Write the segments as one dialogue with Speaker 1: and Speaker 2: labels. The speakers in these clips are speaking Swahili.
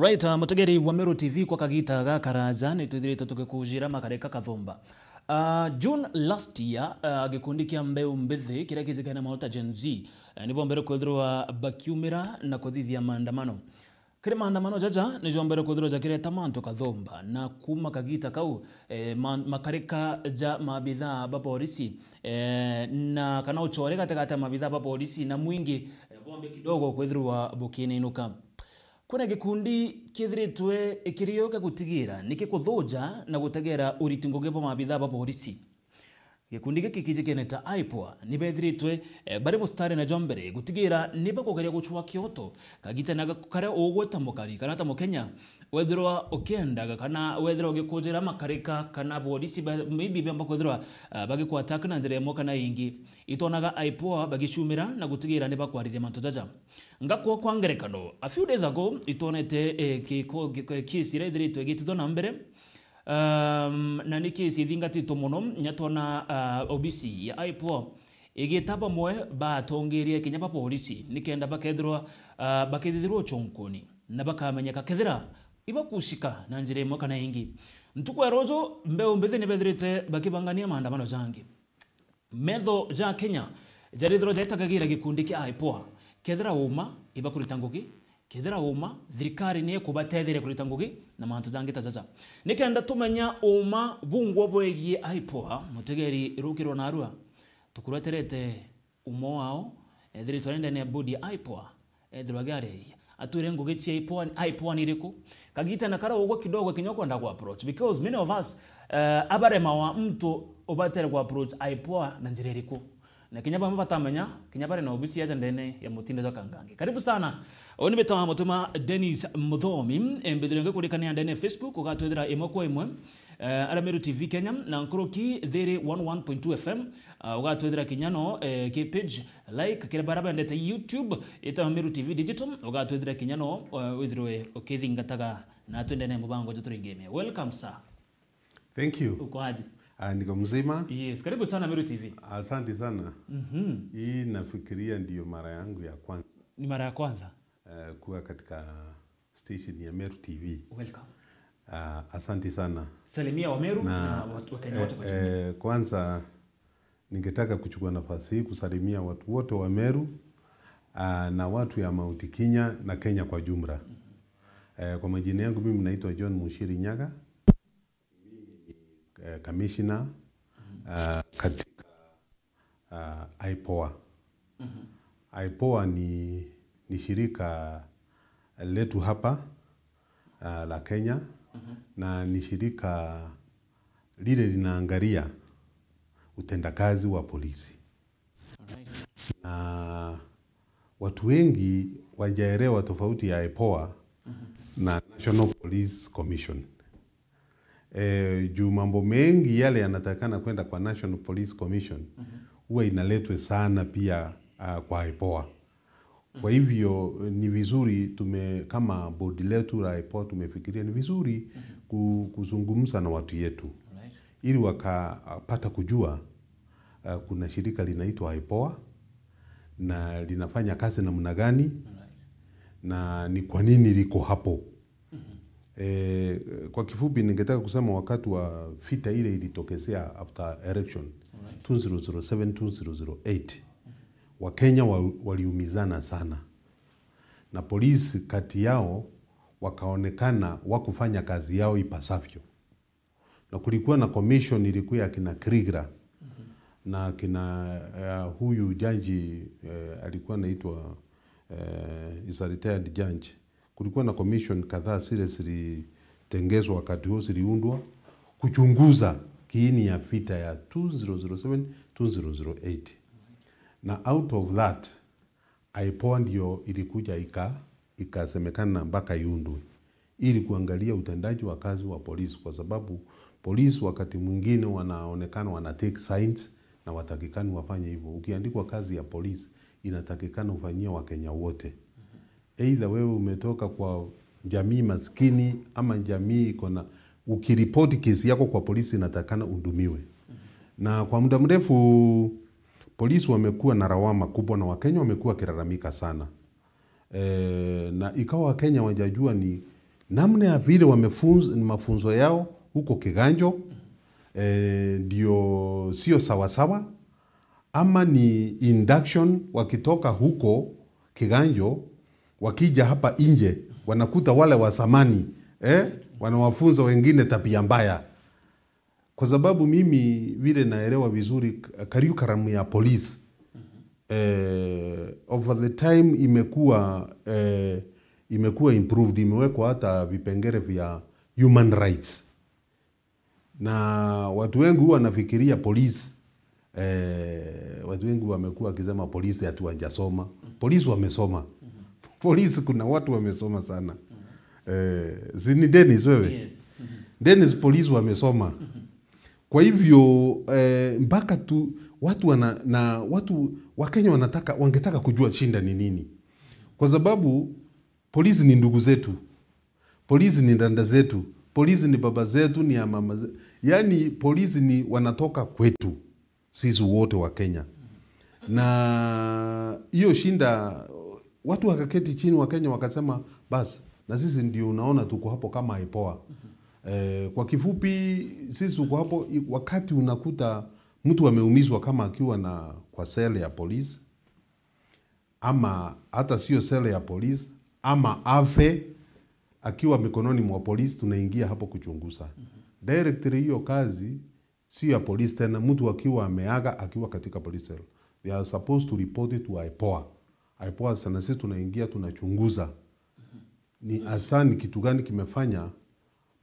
Speaker 1: Right, mutegeri wa Meru TV kwa kagita ga karaza ni twithiritwe tukikujira makareka kathumba. June last year gikundi kia mbeu mbithi kiria kizikana maota Gen Z nibo mbere kwithirwa bakiumira na kuthithia maandamano. Kiri maandamano jaja nijo mbere kwithirwa jakireta mantu kathumba na kuma kagita kau makareka ja mabithaa ba polisi na kana uchore katikati mabithaa ba polisi na mwingi bombe kidogo kwithirwa bukininuka. Kuna gikundi kithiritwe ikirio kia gutigira nikikuthuja na gutegera uritingo gebo mabithaa ba polisi. Gikundi giki kijikeneta IPOA nibethiritwe bari mustari na jombere gutigira nibakugeria guchua kioto kagita na kare ugweta mukari kana ta mukenya wethirwa ukiendaga kana wethirwa ugikujira makarika kana polisi maybe bamba kwethirwa bagikwataka na njira imwe kana ingi itonaga IPOA bagicumira na gutigira nibakwaririe mantu jaja ngakwo kwa ngerekano a few days ago itonete kesi ira gitithwo na mbere na ni kesi thingatitwo muno nyatona obisi ya IPOA igitaba mwe batongerie kinya ba polisi nikenda bakethirwa bakethirwo chonkoni na bakamenyeka kethira ibakushika na njira imwe kana ingi ntuku erozo mbeu mbithi nibethirite bakibangania maandamano jangi metho ja Kenya jarithiro jaitakagira gikundi kia IPOA kethira uma ibakurita ngugi kethira uma thirikari ni kubatethire kurita ngugi na mantu jangi tajaja nikenda tumenya uma bungwa bwegie IPOA mutegeri rukirwo na arua tukureterete umo wao ethiri twarenda ne bodi ya IPOA ethirwa gare ature ngugi cia IPOA IPOA ni riku kagita na kara ugwo kidogo kinyoko nda ku approach because many of us abarema wa mtu obatere ku approach IPOA na njira iriku na kinyaba mbatamenya kinyabare na obisi ya ndene ya mutindo za kangange. Karibu sana oni betawa mutuma Dennis Muthomi mbithirenge kurikania ndene Facebook ugatwethera imwe kwa imwe ara Meru TV Kenya na Nkoroki thiri 11.2 FM ugatwethera kinyano ke page like kire baraba ndete YouTube ita Meru TV Digital ugatwethera kinyano withirwe ukithingataga na twendene mubango juturingeme. Welcome sir.
Speaker 2: Thank you.
Speaker 1: Uko aje?
Speaker 2: Niko mzima.
Speaker 1: Yes, karibu sana Meru TV.
Speaker 2: Asante sana. Hii nafikiria ndiyo mara yangu ya kwanza.
Speaker 1: Ni mara ya kwanza?
Speaker 2: Kuwa katika station ya Meru TV.
Speaker 1: Welcome.
Speaker 2: Asante sana.
Speaker 1: Salimia wa Meru na watu wa Kenya wote kwa jumla.
Speaker 2: Kwanza ningetaka kuchukua nafasi hii kusalimia watu wote wa Meru na watu ya Mount Kenya na Kenya kwa jumla. Kwa majina yangu mimi naitwa John Muchiri Nyaga. Commissioner katika IPOA. IPOA ni shirika letu hapa la Kenya na ni shirika lile linaangalia utendakazi wa polisi. Na watu wengi wajaelewa tofauti ya IPOA na National Police Commission. Juu mambo mengi yale yanatakana kwenda kwa National Police Commission huwa inaletwe sana pia kwa IPOA. Kwa hivyo ni vizuri kama bodi letu la IPOA tumefikiria ni vizuri kuzungumza na watu yetu ili wakapata kujua kuna shirika linaitwa IPOA na linafanya kazi namna gani na ni kwa nini liko hapo. Kwa kifupi ningetaka kusema wakati wa vita ile ilitokezea after election 2007 2008 Wakenya waliumizana sana na polisi kati yao wakaonekana wakufanya kazi yao ipasavyo, na kulikuwa na commission ilikuwa ya kina Krigra na kina huyu jaji alikuwa anaitwa is a retired judge. Kulikuwa na commission kadhaa zile zilitengezwa wakati huo, ziliundwa kuchunguza kiini ya vita ya 2007 2008. Na out of that IPOA ndio ilikuja ikasemekana mpaka iundwe ili kuangalia utendaji wa kazi wa polisi, kwa sababu polisi wakati mwingine wanaonekana wana take signs na watakikani wafanye hivyo. Ukiandikwa kazi ya polisi inatakikana ufanyie Wakenya wote. Either wewe umetoka kwa jamii maskini ama jamii iko na, ukiripoti kesi yako kwa polisi inatakana undumiwe. Na kwa muda mrefu polisi wamekuwa na lawama kubwa na Wakenya wamekuwa kilalamika sana. Na ikawa Wakenya wajajua ni Namna ya vile wamefunza mafunzo yao huko Kiganjo ndio sio sawasawa, ama ni induction. Wakitoka huko Kiganjo wakija hapa nje wanakuta wale wa zamani wanawafunza wengine tabia mbaya. Kwa sababu mimi vile naelewa vizuri curriculum ya polisi over the time imekuwa improved, imewekwa hata vipengele vya human rights. Na watu wengi huwa wanafikiria polisi, watu wengi wamekuwa wakisema polisi hatu hawajasoma. Polisi wamesoma. Polisi kuna watu wamesoma sana. Si ni Dennis wewe?
Speaker 1: Yes.
Speaker 2: Dennis, polisi wamesoma. Kwa hivyo mpaka tu watu wana, na watu Wakenya wangetaka kujua shinda ni nini. Kwa sababu polisi ni ndugu zetu. Polisi ni dada zetu. Polisi ni baba zetu, ni ya mama zetu. Yaani polisi ni wanatoka kwetu sisi wote wa Kenya. Na hiyo shinda watu wakaketi chini wa Kenya wakasema basi, na sisi ndio unaona tuko hapo kama IPOA. Kwa kifupi sisi tuko hapo wakati unakuta mtu ameumizwa kama akiwa na kwa sele ya polisi, ama hata sio sele ya polisi, ama afe akiwa mikononi mwa polisi, tunaingia hapo kuchunguza. Directly hiyo kazi sio ya polisi tena, mtu akiwa ameaga akiwa katika police cell, they are supposed to report it to IPOA. IPOA sana sisi tunaingia tunachunguza ni hasa ni kitu gani kimefanya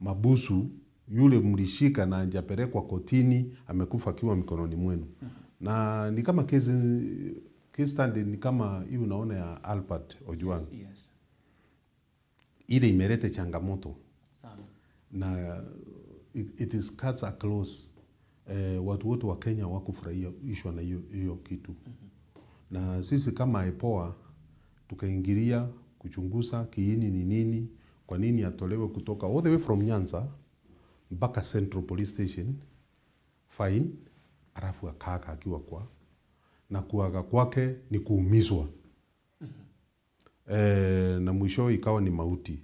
Speaker 2: mabusu yule mlishika na hajapelekwa kotini amekufa akiwa mikononi mwenu. Na ni kama case study ni kama hii unaona ya Albert Ojwang.
Speaker 1: Yes.
Speaker 2: Ile imeleta changamoto
Speaker 1: Sana.
Speaker 2: Na it is cuts across. Watu wote wa Kenya wakufurahia ishwa na hiyo kitu. Na sisi kama IPOA tukaingilia kuchunguza kiini ni nini, kwa nini atolewe kutoka all the way from Nyanza mpaka Central Police Station, fine, alafu akaaga akiwa kwa, na kuaga kwake ni kuumizwa. Na mwisho ikawa ni mauti.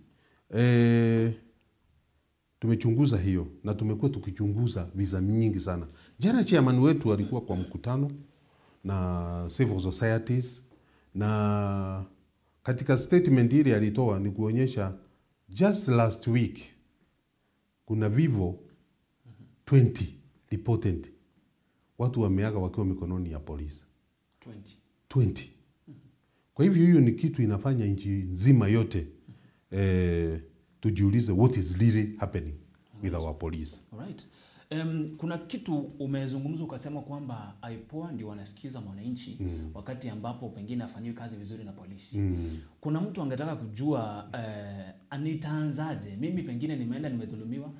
Speaker 2: Tumechunguza hiyo na tumekuwa tukichunguza visa nyingi sana. Jana chairman wetu alikuwa kwa mkutano na civil societies, na katika statement ile alitoa ni kuonyesha just last week kuna vifo 20 reported, watu wameaga wakiwa mikononi ya polisi.
Speaker 1: 20.
Speaker 2: 20. Kwa hivyo hiyo ni kitu inafanya nchi nzima yote tujiulize what is really happening with our police.
Speaker 1: Alright. Kuna kitu umezungumza ukasema kwamba IPOA ndio wanasikiza mwananchi wakati ambapo pengine afanyiwi kazi vizuri na polisi. Kuna mtu angetaka kujua nitaanzaje? Mimi pengine nimeenda nimedhulumiwa,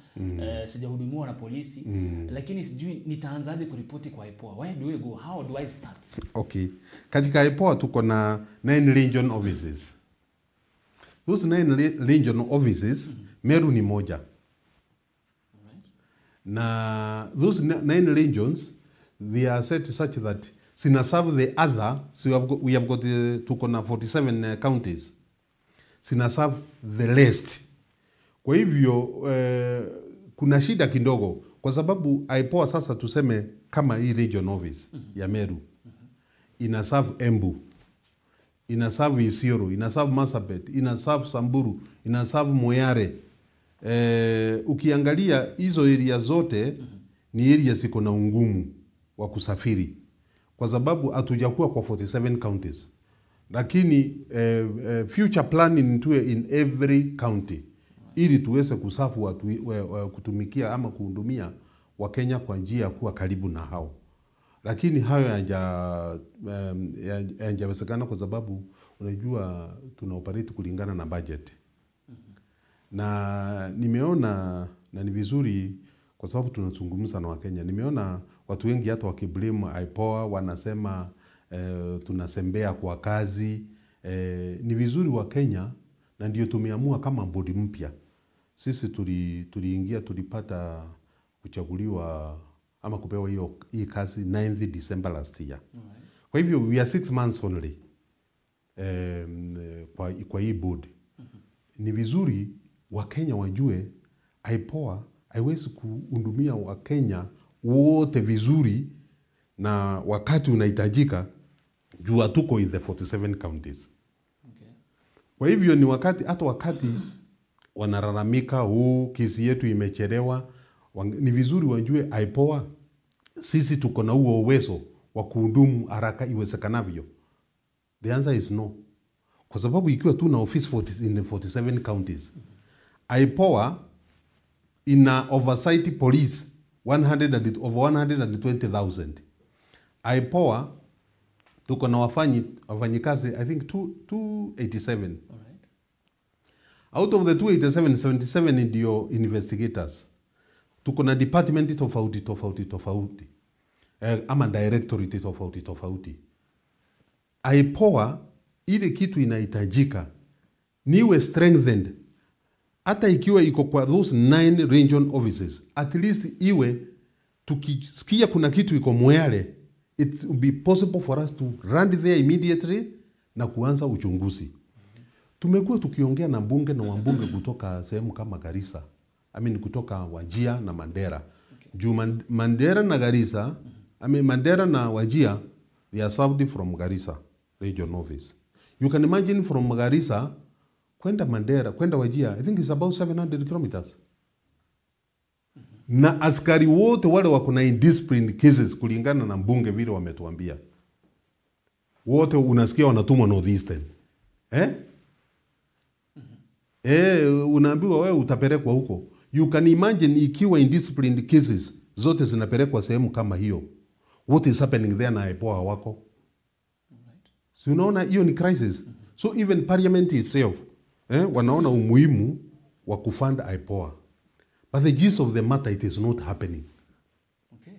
Speaker 1: sijahudumiwa na polisi, lakini sijui nitaanzaje kuripoti kwa IPOA. Where do I go? How do I start?
Speaker 2: Okay. Katika IPOA tuko na 9 region offices. Those 9 region offices, Meru ni moja. Na those 9 regions, they are set such that zina serve the other, so we have got tuko na 47 counties. Zina serve the rest. Kwa hivyo kuna shida kidogo kwa sababu IPOA sasa tuseme kama hii region office ya Meru ina serve Embu, ina serve Isiolo, ina serve Marsabit, ina serve Samburu, ina serve Moyale. Ukiangalia hizo area zote ni area ziko na ungumu wa kusafiri kwa sababu hatujakuwa kwa 47 counties, lakini future planning tuwe in every county ili tuweze kuserve watu, kutumikia ama kuhudumia Wakenya kwa njia ya kuwa karibu na hao, lakini hayo hayajawezekana kwa sababu unajua tuna operate kulingana na budget. Na nimeona, na ni vizuri kwa sababu tunazungumza na Wakenya, nimeona watu wengi hata wakiblame IPOA wanasema tunazembea kwa kazi. Ni vizuri Wakenya, na ndio tumeamua kama bodi mpya sisi tuliingia tulipata kuchaguliwa ama kupewa hii kazi 9th December last year. Kwa hivyo we are 6 months only kwa hii board. Ni vizuri Wakenya wajue IPOA haiwezi kuhudumia Wakenya wote vizuri na wakati unahitajika juu hatuko in the 47 counties.
Speaker 1: Okay.
Speaker 2: Kwa hivyo ni wakati, hata wakati wanalalamika huu kesi yetu imechelewa, ni vizuri wajue IPOA sisi tuko na huo uwezo wa kuhudumu haraka iwezekanavyo. The answer is no. Kwa sababu ikiwa tuna office 40, in 47 counties, IPOA ina oversight police 100 and, over 120,000. IPOA tuko na wafanyikazi I think 287.
Speaker 1: All right.
Speaker 2: Out of the 287, 77 ndio investigators. Tuko na department tofauti tofauti tofauti, ama directorate tofauti tofauti. IPOA ile kitu inahitajika niwe strengthened, hata ikiwa iko kwa those 9 region offices, at least iwe tukisikia kuna kitu iko Moyale, it will be possible for us to run there immediately na kuanza uchunguzi. Tumekuwa tukiongea na mbunge na wambunge kutoka sehemu kama Garissa, I mean kutoka Wajir na Mandera.
Speaker 1: Okay.
Speaker 2: Juu Mandera na Garissa, I mean Mandera na Wajir, they are served from Garissa region office. You can imagine from Garissa kwenda Mandera, kwenda Wajir, I think it's about 700 kilometers. Na askari wote wale wako na indiscipline cases kulingana na mbunge vile wametuambia, wote unasikia wanatumwa Northeastern. Eh? Unaambiwa wewe utapelekwa huko. You can imagine ikiwa indisciplined cases zote zinapelekwa sehemu kama hiyo, what is happening there na IPOA wako? So unaona hiyo ni crisis. So even parliament itself, wanaona umuhimu wa kufund IPOA. But the gist of the matter, it is not happening.
Speaker 1: Okay.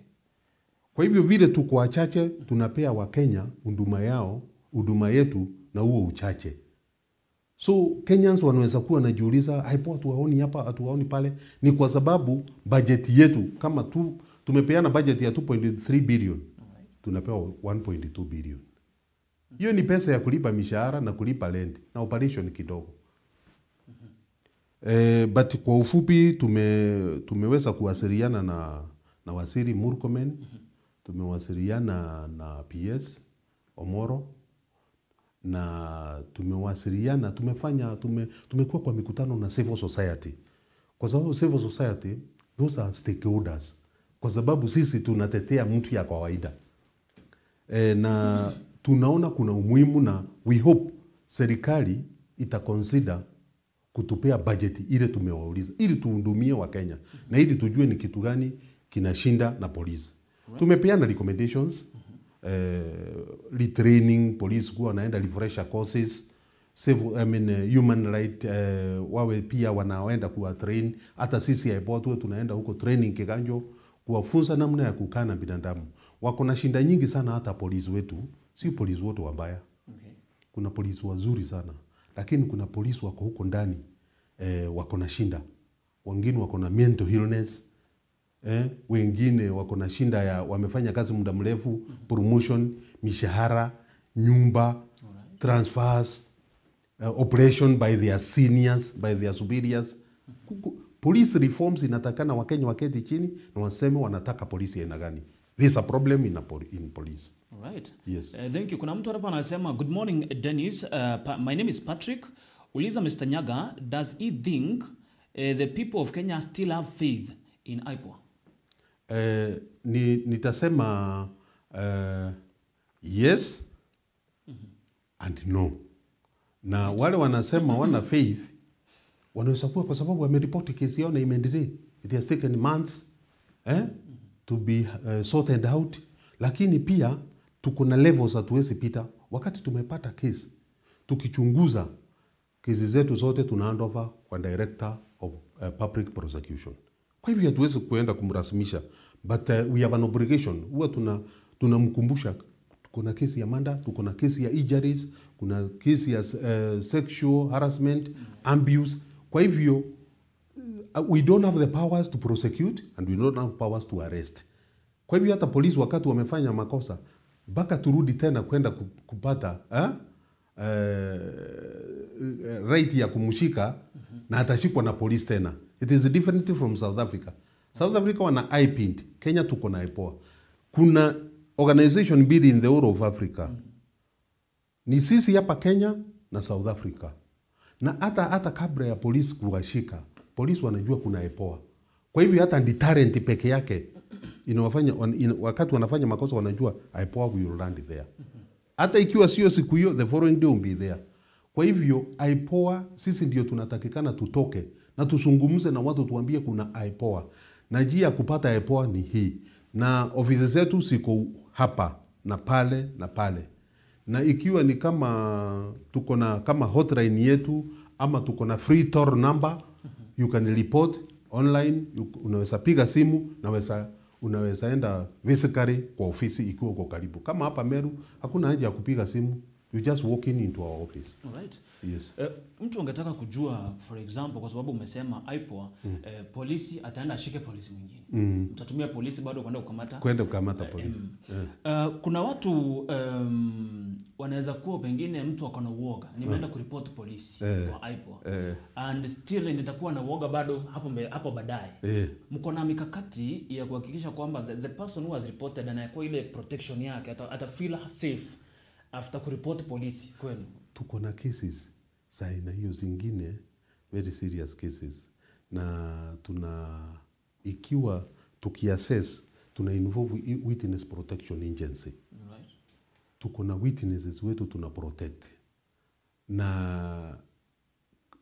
Speaker 2: Kwa hivyo vile tuko wachache, tunapea Wakenya huduma yao, huduma yetu na huo uchache. So Kenyans wanaweza kuwa wanajiuliza IPOA hatuwaoni hapa, hatuwaoni pale. Ni kwa sababu budget yetu kama tumepeana budget ya 2.3 billion, tunapewa 1.2 billion. Hiyo ni pesa ya kulipa mishahara na kulipa rent na operation kidogo. But kwa ufupi tumeweza kuwasiliana na Waziri Murkomen, tumewasiliana na PS Omoro, na tumewasiliana, tumekuwa kwa mikutano na civil society. Kwa sababu civil society, those are stakeholders. Kwa sababu sisi tunatetea mtu ya kawaida. Na tunaona kuna umuhimu na we hope serikali itaconsider kutupea budget ile tumewauliza ili tuhudumie Wakenya na ili tujue ni kitu gani kinashinda na polisi. Tumepeana recommendations, retraining police kuwa wanaenda refresher courses, civil, I mean, human right, wawe pia wanaenda kuwa train. Hata sisi IPOA tuwe tunaenda huko training Kiganjo kuwafunza namna ya kukaa na binadamu. Wako na shinda nyingi sana, hata polisi wetu, si polisi wote wabaya.
Speaker 1: Okay.
Speaker 2: Kuna polisi wazuri sana, lakini kuna polisi wako huko ndani, wako na shinda. Wengine wako na mental illness, wengine wako na shinda ya wamefanya kazi muda mrefu, promotion, mishahara, nyumba, transfers, operation by their seniors, by their superiors. Police reforms inatakana Wakenya waketi chini na waseme wanataka polisi aina gani. There's a problem in police.
Speaker 1: All right.
Speaker 2: Yes.
Speaker 1: Thank you. Kuna mtu hapa anasema, good morning Dennis. My name is Patrick. Uliza Mr. Nyaga, does he think the people of Kenya still have faith in IPOA?
Speaker 2: Nitasema yes and no. Na wale wanasema wana faith wanaweza kuwa kwa sababu wameripoti kesi yao na imeendelea. It has taken months to be sorted out. Lakini pia tuko na levels hatuwezi pita. Wakati tumepata kesi, tukichunguza kesi zetu zote tuna hand over kwa Director of Public Prosecution. Kwa hivyo hatuwezi kuenda kumrasimisha, but we have an obligation. Huwa tunamkumbusha kuna kesi ya murder, tuko na kesi ya injuries, kuna kesi ya sexual harassment, abuse. Kwa hivyo we don't have the powers to prosecute and we don't have powers to arrest. Kwa hivyo hata polisi wakati wamefanya makosa mpaka turudi tena kwenda kupata right ya kumshika, na atashikwa na polisi tena. It is different from South Africa. South Africa wana IPID, Kenya tuko na IPOA. Kuna organization mbili in the whole of Africa. Ni sisi hapa Kenya na South Africa. Na hata kabla ya polisi kuwashika, polisi wanajua kuna IPOA. Kwa hivyo hata deterrent peke yake inawafanya wakati wanafanya makosa wanajua IPOA will land there. Hata ikiwa sio siku hiyo, the following day will be there. Kwa hivyo IPOA sisi ndio tunatakikana tutoke na tusungumze na watu, tuambie kuna IPOA. Na njia ya kupata IPOA ni hii. Na ofisi zetu siko hapa na pale na pale. Na ikiwa ni kama tuko na kama hotline yetu ama tuko na free toll number, you can report online, unaweza piga simu, unaweza enda physically kwa ofisi ikiwa uko karibu. Kama hapa Meru hakuna haja ya kupiga simu, you just walk in into our office.
Speaker 1: Alright.
Speaker 2: Yes.
Speaker 1: Mtu angetaka kujua, for example, kwa sababu umesema IPOA, polisi ataenda ashike polisi mwingine. Mtatumia polisi bado kwenda kukamata
Speaker 2: polisi.
Speaker 1: Kuna watu wanaweza kuwa pengine mtu ako na uoga, nimeenda kuripoti polisi kwa IPOA and still nitakuwa na uoga bado hapo baadaye. Mko na mikakati ya kuhakikisha kwamba the person who has reported anakuwa ile protection yake, ata feel safe after kuripoti polisi kwenu?
Speaker 2: Tuko na cases za aina hiyo zingine, very serious cases, na tuna ikiwa tukiassess tuna involve Witness Protection Agency.
Speaker 1: Right.
Speaker 2: Tuko na witnesses wetu tuna protect, na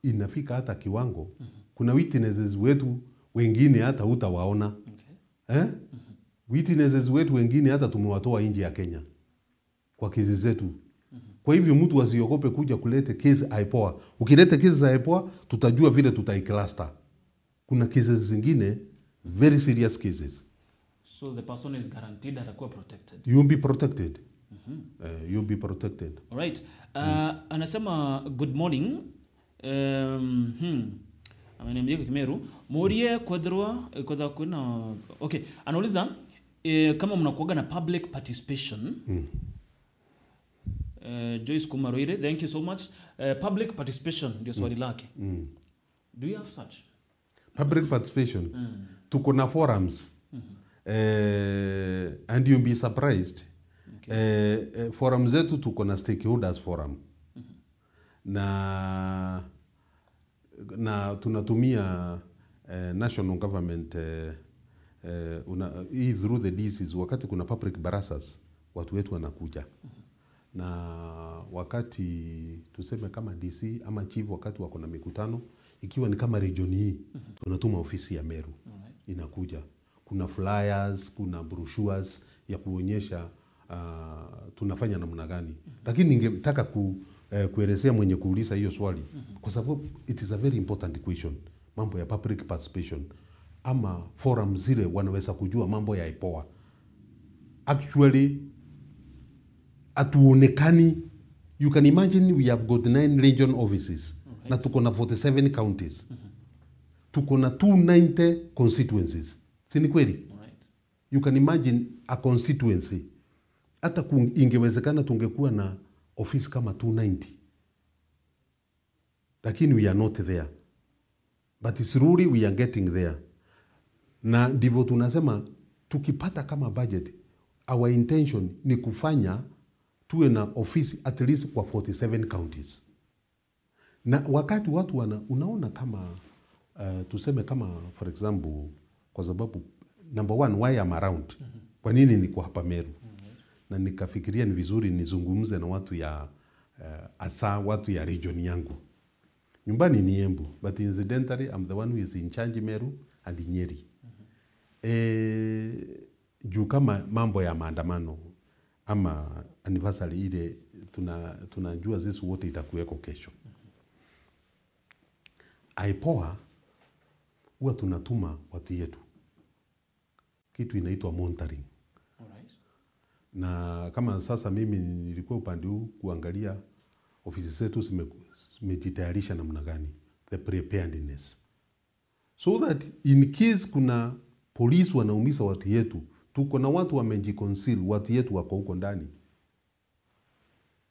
Speaker 2: inafika hata kiwango kuna witnesses wetu wengine hata hutawaona.
Speaker 1: Okay.
Speaker 2: Witnesses wetu wengine hata tumewatoa nje ya Kenya kwa kesi zetu. Kwa hivyo mtu asiogope kuja kulete kesi IPOA. Ukileta kesi za IPOA tutajua vile tutaicluster. Kuna kesi zingine very serious cases.
Speaker 1: So the person is guaranteed atakuwa protected.
Speaker 2: You'll be protected. You'll be protected.
Speaker 1: All right. Anasema good morning. Ameniambia Kimeru, Morie Kwadrwa kwa kuna okay, anauliza kama mnakuaga na public participation. Joyce Kumaroire, thank you so much. Public participation ndio swali lake. Do you have such?
Speaker 2: Public participation. Tuko na forums. And you'll be surprised.
Speaker 1: Okay.
Speaker 2: Forum zetu tuko na stakeholders forum. Na tunatumia national government through the DCs. Wakati kuna public barazas watu wetu wanakuja. Na wakati tuseme kama DC ama chief wakati wako na mikutano, ikiwa ni kama region hii, tunatuma ofisi ya Meru. Inakuja. Kuna flyers, kuna brochures ya kuonyesha tunafanya namna gani. Lakini ningetaka kuelezea mwenye kuuliza hiyo swali, kwa sababu it is a very important question. Mambo ya public participation ama forum zile wanaweza kujua mambo ya IPOA. Actually atuonekani. You can imagine we have got 9 region offices. Na tuko na 47 counties. Tuko na 290 constituencies. Si ni kweli? You can imagine a constituency. Hata ingewezekana tungekuwa na office kama 290. Lakini we are not there. But slowly we are getting there. Na ndivyo tunasema tukipata kama budget, our intention ni kufanya tuwe na office at least kwa 47 counties. Na wakati watu unaona kama tuseme kama for example, kwa sababu number one, why I'm around? Kwa nini niko hapa Meru? Na nikafikiria ni vizuri nizungumze na watu ya asa watu ya region yangu. Nyumbani ni Embu, but incidentally I'm the one who is in charge Meru and Nyeri. Juu kama mambo ya maandamano ama anniversary ile tunajua sisi wote itakuweko kesho. IPOA huwa tunatuma watu yetu kitu inaitwa monitoring.
Speaker 1: Alright.
Speaker 2: Na kama sasa mimi nilikuwa upande huu kuangalia ofisi zetu zimejitayarisha namna gani, the preparedness, so that in case kuna polisi wanaumiza watu yetu, tuko na watu wamejiconceal, watu yetu wako huko ndani,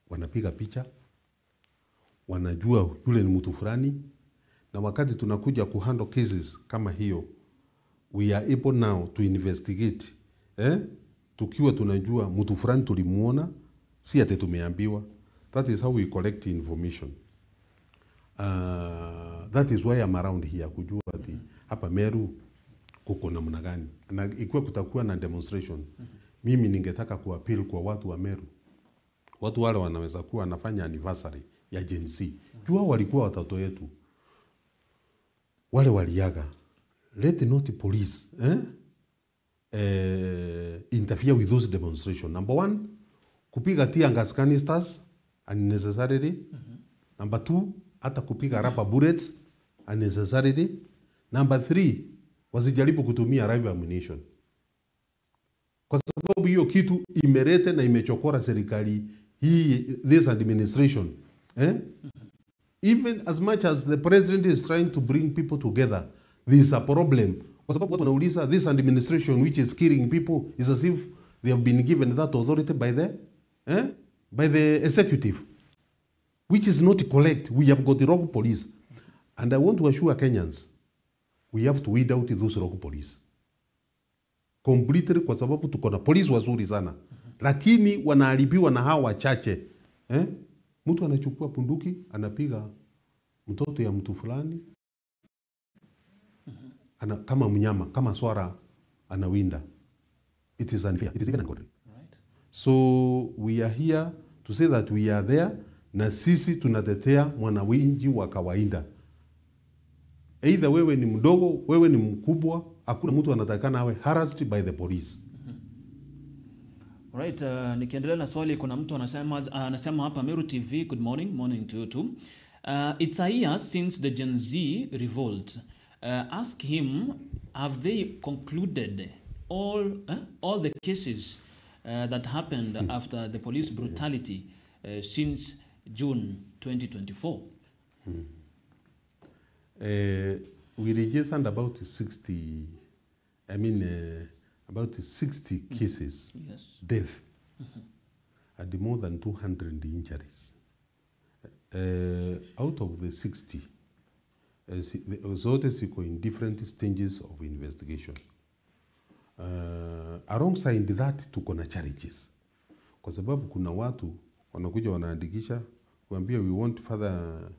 Speaker 2: wanapiga picha, wanajua yule ni mtu fulani, Na wakati tunakuja kuhandle cases kama hiyo, we are able now to investigate, eh? Tukiwa tunajua mtu fulani tulimuona, si ati tumeambiwa. That is how we collect information. That is why I'm around here, kujua ati hapa Meru kuko namna gani, na ikiwa kutakuwa na demonstration, mimi ningetaka kuappeal kwa watu wa Meru, watu wale wanaweza kuwa wanafanya anniversary ya Gen Z, jua walikuwa watoto wetu wale waliaga. Let not police interfere with those demonstration. Number one, kupiga tear gas canisters unnecessarily. Number two, hata kupiga rubber bullets unnecessarily. Number three, wasijaribu kutumia live ammunition, kwa sababu hiyo kitu imelete na imechokora serikali hii, this administration, eh? Even as much as the president is trying to bring people together, there is a problem, kwa sababu watu wanauliza, this administration which is killing people is as if they have been given that authority by the executive, which is not correct. We have got the rogue police, and I want to assure Kenyans we have to weed out those rogue police completely, kwa sababu tuko na polisi wazuri sana, lakini wanaharibiwa na hawa wachache, eh? Mtu anachukua bunduki, anapiga mtoto ya mtu fulani, kama mnyama, kama swara anawinda. It is unfair. It is even ungodly. So we are here to say that we are there, na sisi tunatetea mwananchi wa kawaida. Either wewe ni mdogo, wewe ni mkubwa, hakuna mtu anatakana awe harassed by the police.
Speaker 1: Right, nikiendelea na swali, kuna mtu anasema hapa Meru TV, good morning, morning to you too. It's a year since the Gen Z revolt. Ask him, have they concluded all the cases that happened after the police brutality since June 2024?
Speaker 2: We registered about 60, I mean, about 60 cases, death, and more than 200 injuries. Out of the 60, zote ziko in different stages of investigation. Alongside that, tuko na challenges, kwa sababu kuna watu wanakuja wanaandikisha kuambia we want further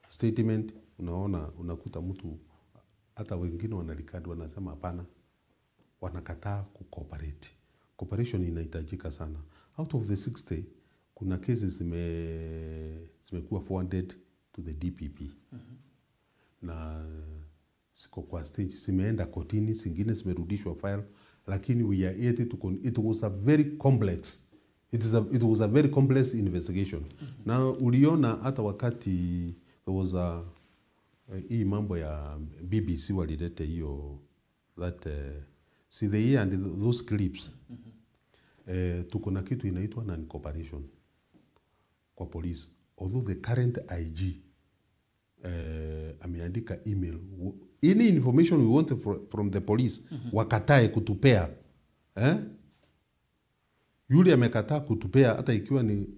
Speaker 2: statement. Unaona, unakuta mtu hata wengine wanarecord, wanasema hapana, wanakataa kucooperate. Cooperation inahitajika sana. Out of the 60, kuna cases zimekuwa forwarded to the DPP na ziko kwa stage, zimeenda kotini, zingine zimerudishwa file, lakini we are yet to it was a very complex it was a very complex investigation. Na uliona hata wakati there was a hii mambo ya BBC walilete hiyo that see the year and those clips, tuko na kitu inaitwa non-cooperation kwa police, although the current IG ameandika email, any information we want from the police, wakatae kutupea, eh? Yule amekataa kutupea, hata ikiwa ni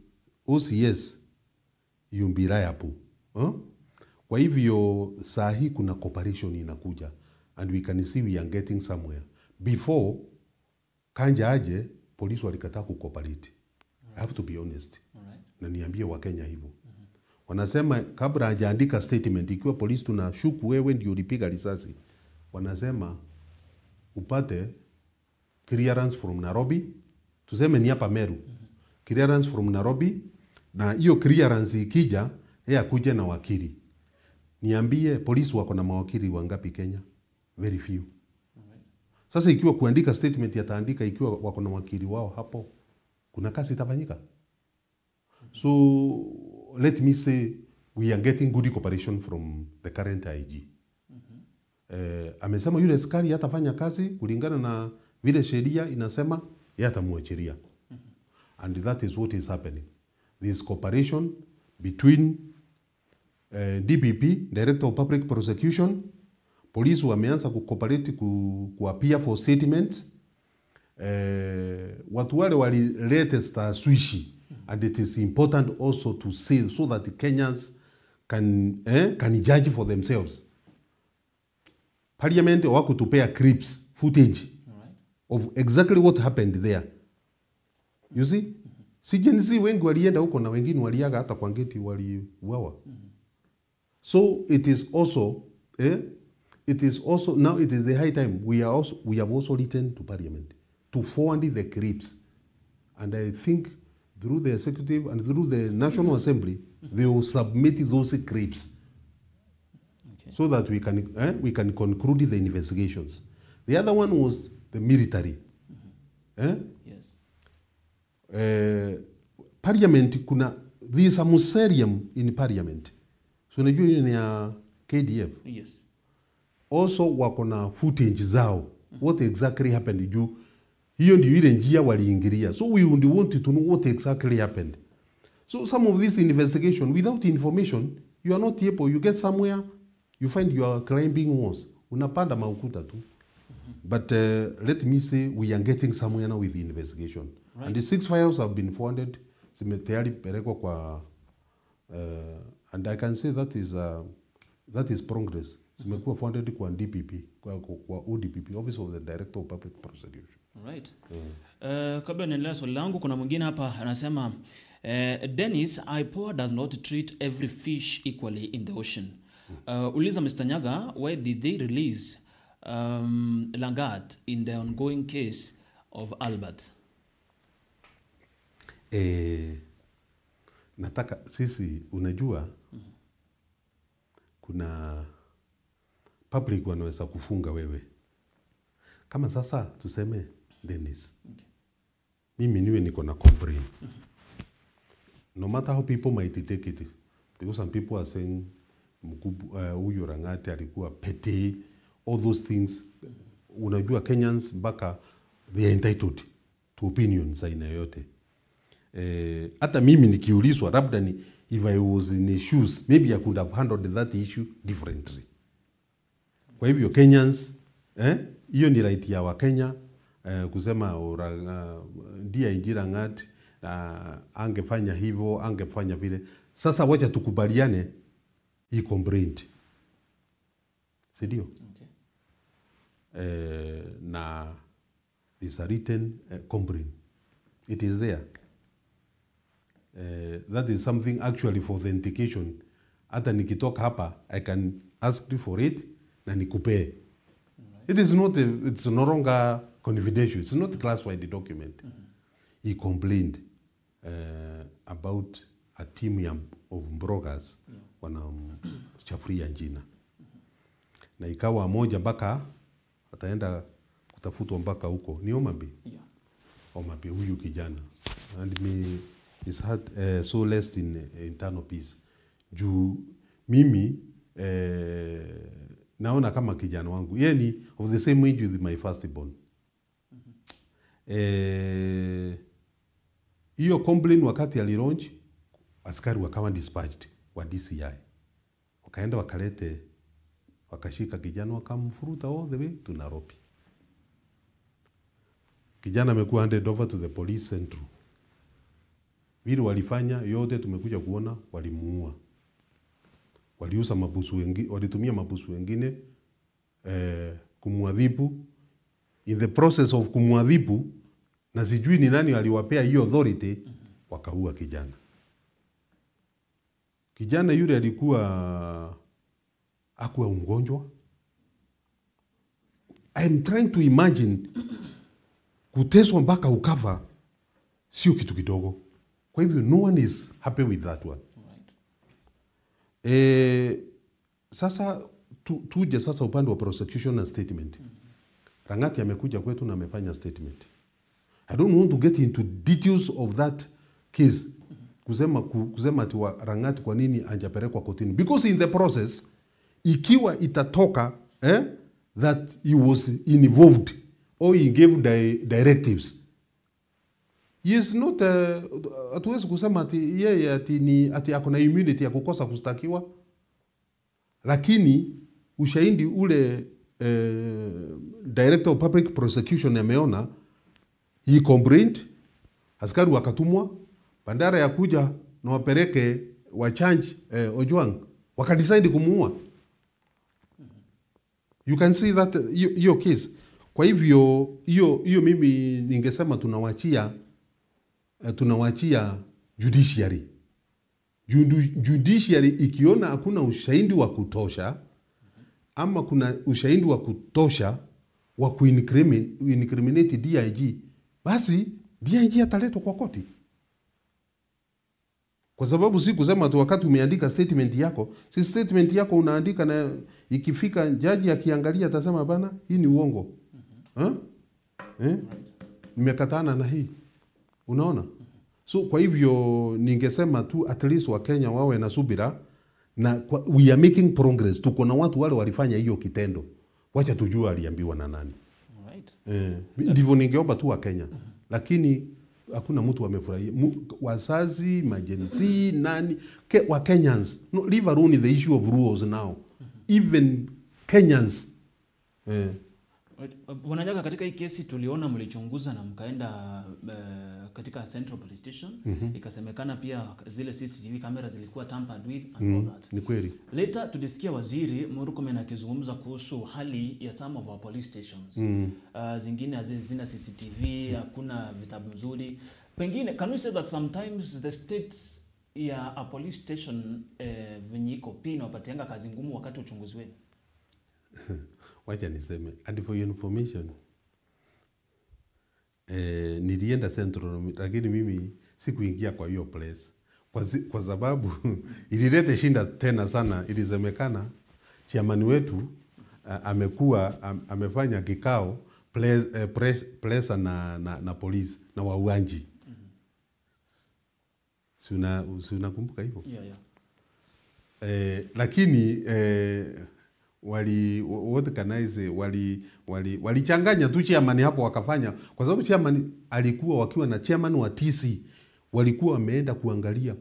Speaker 2: OCS, you'll be liable, huh? Kwa hivyo saa hii kuna cooperation inakuja, and we can see we are getting somewhere. Before Kanja aje, polisi walikataa kucooperate. I have to be honest. Na niambie Wakenya hivyo. Wanasema kabla hajaandika statement, ikiwa polisi tunashuku wewe ndio ulipiga risasi, wanasema upate clearance from Nairobi, tuseme ni hapa Meru. Clearance from Nairobi, na hiyo clearance ikija, yeye akuje na wakili. Niambie, polisi wako na mawakili wangapi Kenya? Very few. Sasa ikiwa kuandika statement yataandika ikiwa wako na wakili wao hapo, kuna kazi itafanyika. So let me say we are getting good cooperation from the current IG. Amesema yule askari hatafanya kazi kulingana na vile sheria inasema, yeye atamwachilia. And that is what is happening. This cooperation between DPP, Director of Public Prosecution, police wameanza kucooperate ku appear for statements. Watu wale walilete taswishi, and it is important also to say so that the Kenyans can judge for themselves. Parliament wakutupea clips, footage of exactly what happened there. You see? Si Gen Z wengi walienda huko na wengine waliaga hata kwa ngeti waliuawa. So it is also now it is the high time we have also written to Parliament to forward the clips, and I think through the executive and through the National Assembly they will submit those clips.
Speaker 1: Okay.
Speaker 2: So that we can conclude the investigations. The other one was the military.
Speaker 1: Yes.
Speaker 2: Parliament kuna there is a museum in Parliament. So unajua hiyo ni ya KDF.
Speaker 1: Yes.
Speaker 2: Also wako na footage zao. What exactly happened juu hiyo ndio ile njia waliingilia. So we would want to know what exactly happened. So some of this investigation without information you are not able, you get somewhere you find you are climbing walls. Unapanda maukuta tu. But let me say we are getting somewhere now with the investigation.
Speaker 1: Right.
Speaker 2: And the 6 files have been forwarded. Zimetayari pelekwa kwa and I can say that is progress. Zimekuwa forwarded kwa DPP, kwa ODPP, Office of the Director of Public Prosecution.
Speaker 1: Right. Kabla niendelee swali langu, kuna mwingine hapa anasema Dennis, IPOA does not treat every fish equally in the ocean. Uliza Mr. Nyaga, why did they release Langat in the ongoing case of Albert?
Speaker 2: Nataka sisi, unajua kuna public wanaweza kufunga wewe. Kama sasa tuseme Dennis.
Speaker 1: Okay.
Speaker 2: Mimi niwe niko na complaint. No matter how people might take it, because some people are saying huyu Rangati alikuwa petty, all those things. Unajua Kenyans mpaka they are entitled to opinions aina yote. Hata mimi nikiulizwa labda ni if I was in his shoes, maybe I could have handled that issue differently. Kwa hivyo Kenyans, hiyo ni right ya Wakenya kusema ndiye Injira Rangati angefanya hivyo, angefanya vile. Sasa wacha tukubaliane hii complaint. Si ndio?
Speaker 1: Okay.
Speaker 2: Na is a written complaint. It is there. That is something actually for authentication. Hata nikitoka hapa, I can ask you for it na nikupee.
Speaker 1: Right.
Speaker 2: It is not, it's no longer confidential. It's not a classified document. He complained about a team of bloggers wanamchafuria jina. Na ikawa moja mpaka ataenda kutafutwa mpaka huko. Ni Omambi?
Speaker 1: Yeah.
Speaker 2: Omambi huyu kijana. And me is heart so less in internal peace. Juu mimi naona kama kijana wangu. Yeye ni of the same age with my firstborn. Hiyo complaint wakati alilaunch, askari wakawa dispatched wa DCI. Wakaenda wakalete, wakashika kijana wakamfuruta all the way to Nairobi. Kijana amekuwa handed over to the police central. Vile walifanya yote tumekuja kuona walimuua. Waliuza mabusu wengine, walitumia mabusu wengine kumwadhibu. In the process of kumwadhibu, na sijui ni nani aliwapea hiyo authority, wakaua kijana. Kijana yule alikuwa hakuwa mgonjwa. I am trying to imagine kuteswa mpaka ukava sio kitu kidogo. Kwa hivyo no one is happy with that one.
Speaker 1: Right.
Speaker 2: Sasa tuje sasa upande wa prosecution and statement. Rangati amekuja kwetu na amefanya statement. I don't want to get into details of that case. Kusema ati Rangati kwa nini hajapelekwa kotini. Because in the process, ikiwa itatoka that he was involved or he gave directives. He is not, hatuwezi kusema ati yeye ati ako na immunity ya kukosa kushtakiwa. Lakini ushahidi ule Director of Public Prosecution ameona, he complained, askari wakatumwa, bandara ya kuja na wapeleke wa charge Ojwang, Wakadecide kumuua. You can see that hiyo case. Kwa hivyo hiyo mimi ningesema tunawachia judiciary. Judiciary ikiona hakuna ushahidi wa kutosha ama kuna ushahidi wa kutosha wa kuincriminate DIG, basi DIG ataletwa kwa koti. Kwa sababu si kusema tu wakati umeandika statement yako, si statement yako unaandika na ikifika jaji akiangalia atasema bana hii ni uongo. Nimekatana na hii. Unaona? So kwa hivyo ningesema tu at least wa Kenya wawe na subira na we are making progress. Tuko na watu wale walifanya hiyo kitendo. Wacha tujue aliambiwa na nani.
Speaker 1: Alright.
Speaker 2: Ndivyo ningeomba tu wa Kenya. Lakini hakuna mtu amefurahia. Wazazi, majenzi, nani, wa Kenyans. No, leave alone the issue of rules now. Even Kenyans.
Speaker 1: Bwana Nyaga, katika hii kesi tuliona mlichunguza na mkaenda katika Central Police Station. Ikasemekana pia zile CCTV camera zilikuwa tampered with and all that.
Speaker 2: Ni kweli.
Speaker 1: Later tulisikia Waziri Murkomen akizungumza kuhusu hali ya some of our police stations. Zingine hazina CCTV, hakuna vitabu nzuri. Pengine can we say that sometimes the states ya a police station venye iko pia inawapatianga kazi ngumu wakati uchunguzi wenu?
Speaker 2: Wacha niseme, and for your information, nilienda Central, lakini mimi sikuingia kwa hiyo place kwa sababu ililete shinda tena sana. Ilisemekana chairman wetu amekuwa amefanya kikao presa na polisi na wauaji. Si unakumbuka hivyo?
Speaker 1: Yeah.
Speaker 2: Lakini walichanganya tu chairman hapo wakafanya, kwa sababu chairman alikuwa wakiwa na chairman wa TC walikuwa wameenda kuangalia,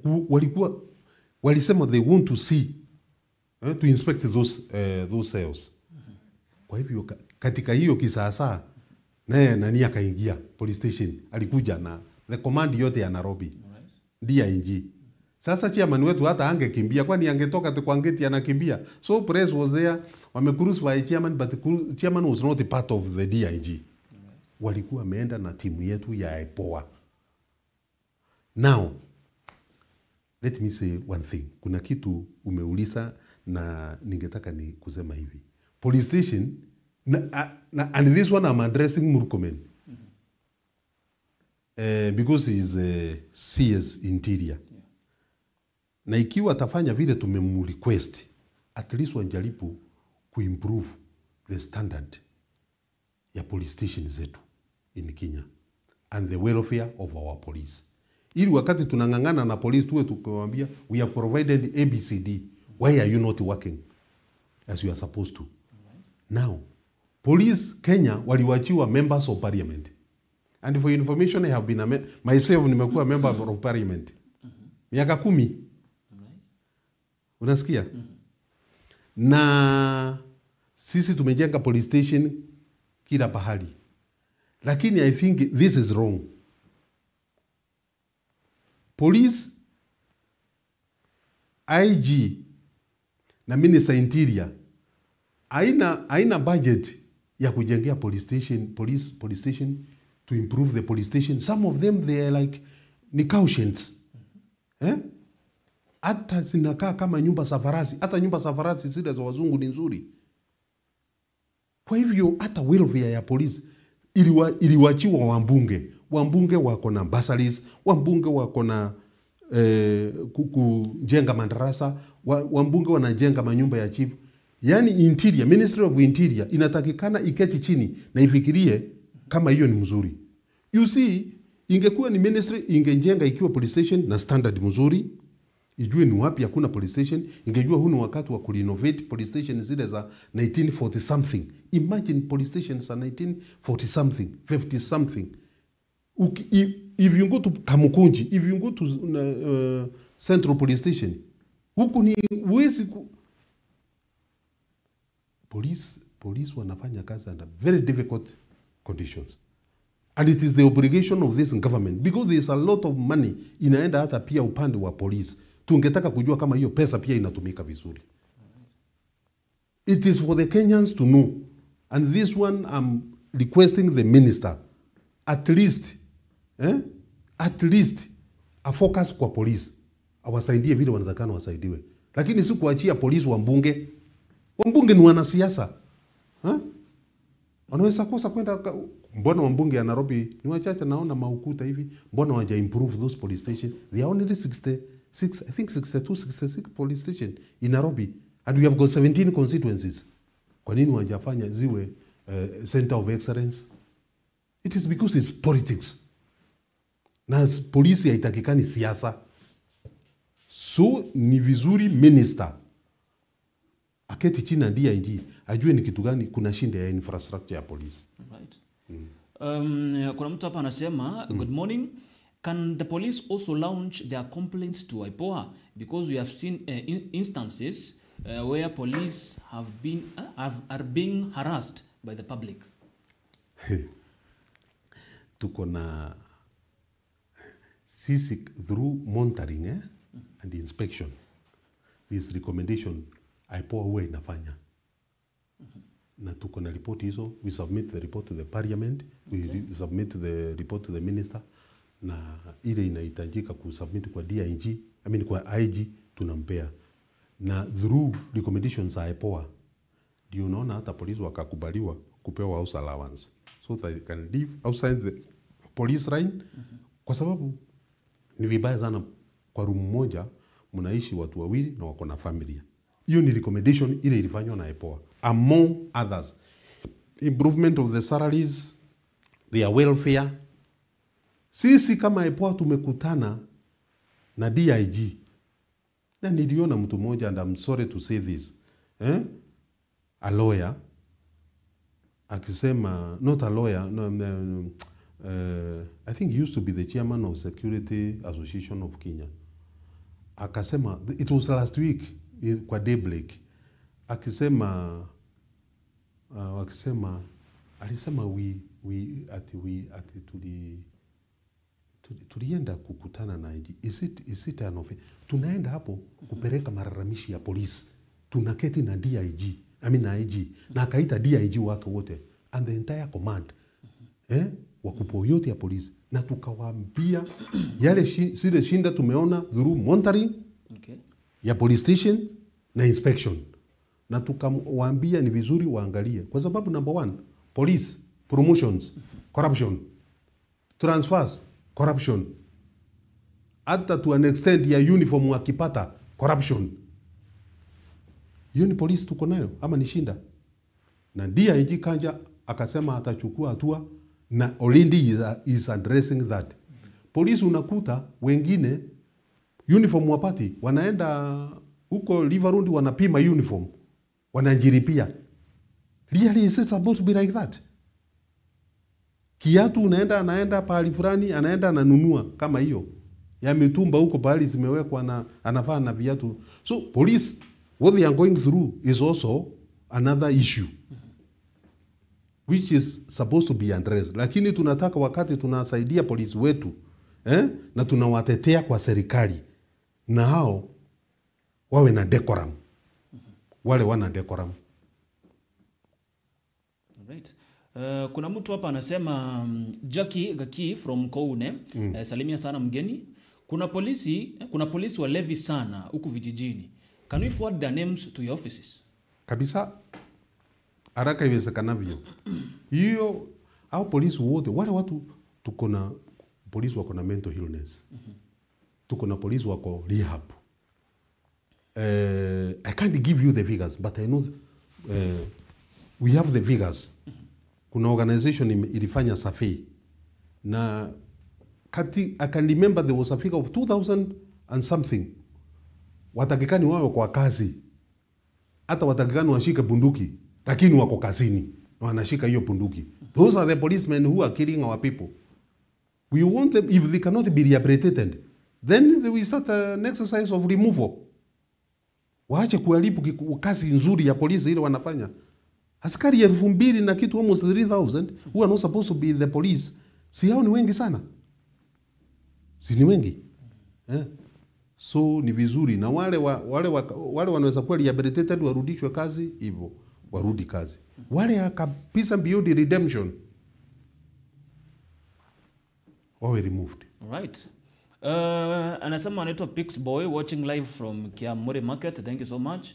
Speaker 2: walisema they want to see to inspect those cells. Kwa hivyo katika hiyo kisasa naye nani akaingia police station, alikuja na the command yote ya Nairobi DIG. Sasa chairman wetu hata angekimbia, kwani angetoka tu kwa ngeti anakimbia. So press was there, wamecrucify chairman, but the chairman was not a part of the DIG. Walikuwa wameenda na timu yetu ya IPOA. Now, let me say one thing. Kuna kitu umeuliza na ningetaka ni kusema hivi. Police station, and this one I'm addressing Murkomen. Because he is a CS Interior. Na ikiwa atafanya vile tumemrequest, at least wanjaribu kuimprove the standard ya police station zetu in Kenya and the welfare of our police. Ili wakati tunang'ang'ana na police tuwe tukiwaambia we have provided ABCD, why are you not working as you are supposed to? Now, police Kenya waliwachiwa members of parliament. And for information, I have been myself nimekuwa member of parliament. Miaka 10. Unasikia? Na sisi tumejenga police station kila pahali. Lakini I think this is wrong. Police, IG na Minister Interior haina budget ya kujengea police station, police station to improve the police station. Some of them they are like ni cautions. Hata zinakaa kama nyumba za farasi. Hata nyumba za farasi zile za wazungu ni nzuri. Kwa hivyo hata welfare ya polisi iliwachiwa wambunge. Wambunge wako na bursaries, wambunge wako na kujenga madarasa, wambunge wanajenga manyumba ya chief. Yani Interior, Ministry of Interior inatakikana iketi chini na ifikirie kama hiyo ni mzuri. You see, ingekuwa ni ministry ingejenga ikiwa police station na standard mzuri, ijue ni wapi hakuna police station, ingejua huu ni wakati wa kurenovate police station zile za 1940 something. Imagine police station za 1940 something, 50 something. If you go to Kamukunji, if you go to Central Police Station, huku ni huwezi police wanafanya kazi under very difficult conditions. And it is the obligation of this government, because there is a lot of money inaenda hata pia upande wa police, Tungetaka kujua kama hiyo pesa pia inatumika vizuri. It is for the Kenyans to know. And this one I'm requesting the minister at least, at least a focus kwa polisi, awasaidie vile wanatakana wasaidiwe, lakini si kuachia polisi wa mbunge. Wambunge ni wanasiasa, wanaweza kosa kwenda. Mbona wambunge ya Nairobi ni wachache, naona maukuta hivi, mbona waja improve those police station? They are only 66, I think 62, 66 police station in Nairobi, and we have got 17 constituencies. Kwa nini wajafanya ziwe center of excellence? It is because it's politics. Na polisi haitakikani siasa. So ni vizuri minister aketi chini na DIG ajue ni kitu gani kuna shinda ya infrastructure ya polisi.
Speaker 1: Right. Kuna mtu hapa anasema, good morning. Can the police also launch their complaints to IPOA? Because we have seen instances where police have been are being harassed by the public.
Speaker 2: Tuko na sisi through monitoring and inspection, this recommendation IPOA huwa inafanya. Na tuko na report hizo, we submit the report to the parliament, we submit the report to the minister, na ile inahitajika kusubmit kwa DIG, I mean kwa IG tunampea. Na through recommendations za IPOA ndio unaona hata polisi wakakubaliwa kupewa house allowance so that they can live outside the police line, kwa sababu ni vibaya sana kwa room moja mnaishi watu wawili na wako na familia. Hiyo ni recommendation ile ilifanywa na IPOA among others. Improvement of the salaries, their welfare. Sisi kama IPOA tumekutana na DIG na niliona mtu mmoja, and I'm sorry to say this, a lawyer akisema, not a lawyer, no, no, I think he used to be the chairman of Security Association of Kenya. Akasema, it was last week kwa Daybreak, akisema akisema alisema we ati we ati tulienda kukutana na IG. Is it an offense? Tunaenda hapo kupeleka malalamishi ya polisi. Tunaketi na DIG, I mean na IG, na akaita DIG wake wote and the entire command, wakubwa yote ya polisi, na tukawaambia yale zile shinda tumeona through monitoring ya police station na inspection, na tukawaambia ni vizuri waangalie, kwa sababu number one, police promotions, corruption, transfers, corruption, hata to an extent ya uniform wakipata, corruption. Hiyo ni polisi tuko nayo ama ni shinda? Na DIG Kanja akasema atachukua hatua, na Olindi is addressing that. Polisi unakuta wengine uniform wapati, wanaenda huko Liverpool wanapima uniform, wanajiripia. Really, is it supposed to be like that? Kiatu unaenda, anaenda pahali fulani, anaenda ananunua kama hiyo ya mitumba huko pahali zimewekwa na anavaa na viatu. So police, what they are going through is also another issue which is supposed to be addressed. Lakini tunataka wakati tunasaidia polisi wetu, na tunawatetea kwa serikali, na hao wawe na decorum. Wale wana decorum.
Speaker 1: Right. Kuna mtu hapa anasema, Jackie Gaki from Koune, salimia sana mgeni. Kuna polisi walevi sana huku vijijini. Can we forward their names to your offices?
Speaker 2: Kabisa, haraka iwezekanavyo. Hiyo au polisi wote wale watu, tuko na polisi wako na mental illness. Tuko na polisi wako rehab. I can't give you the figures, but I know we have the figures. Kuna organization ilifanya survey na kati, I can remember there was a figure of 2000 and something. Watakikani wawe kwa kazi, hata watakikani washike bunduki, lakini wako kazini na wanashika hiyo bunduki. Those are the policemen who are killing our people. We want them, if they cannot be rehabilitated, then they will start an exercise of removal. Waache kuharibu kazi nzuri ya polisi ile wanafanya. Askari 2000 na kitu, almost 3000 who are not supposed to be the police. Si hao ni wengi sana? Si ni wengi? So ni vizuri na wale wale wanaweza kuwa rehabilitated warudishwe kazi hivyo, warudi kazi. Wale kabisa beyond redemption wawe removed.
Speaker 1: Right. Anasema anaitwa Pix Boy watching live from Kiamuri Market. Thank you so much.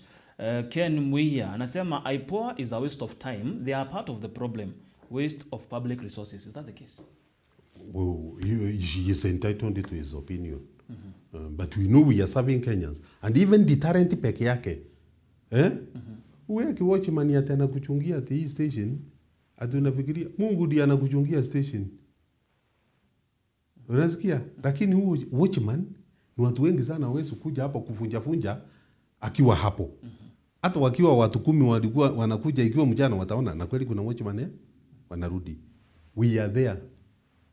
Speaker 1: Ken Mwiya anasema IPOA is a waste of time. They are part of the problem. Waste of public resources. Is that the case?
Speaker 2: Well, he is entitled to his opinion. But we know we are serving Kenyans. And even deterrent peke yake. Eh? Uwe kiwatchman ati anakuchungia ati hii station, ati unafikiria Mungu ndiye anakuchungia station. Unasikia? Lakini huo watchman ni watu wengi sana hawezi kuja hapo kufunja funja akiwa hapo. Hata wakiwa watu 10 walikuwa wanakuja ikiwa mchana wataona na kweli kuna watchman wanarudi. We are there.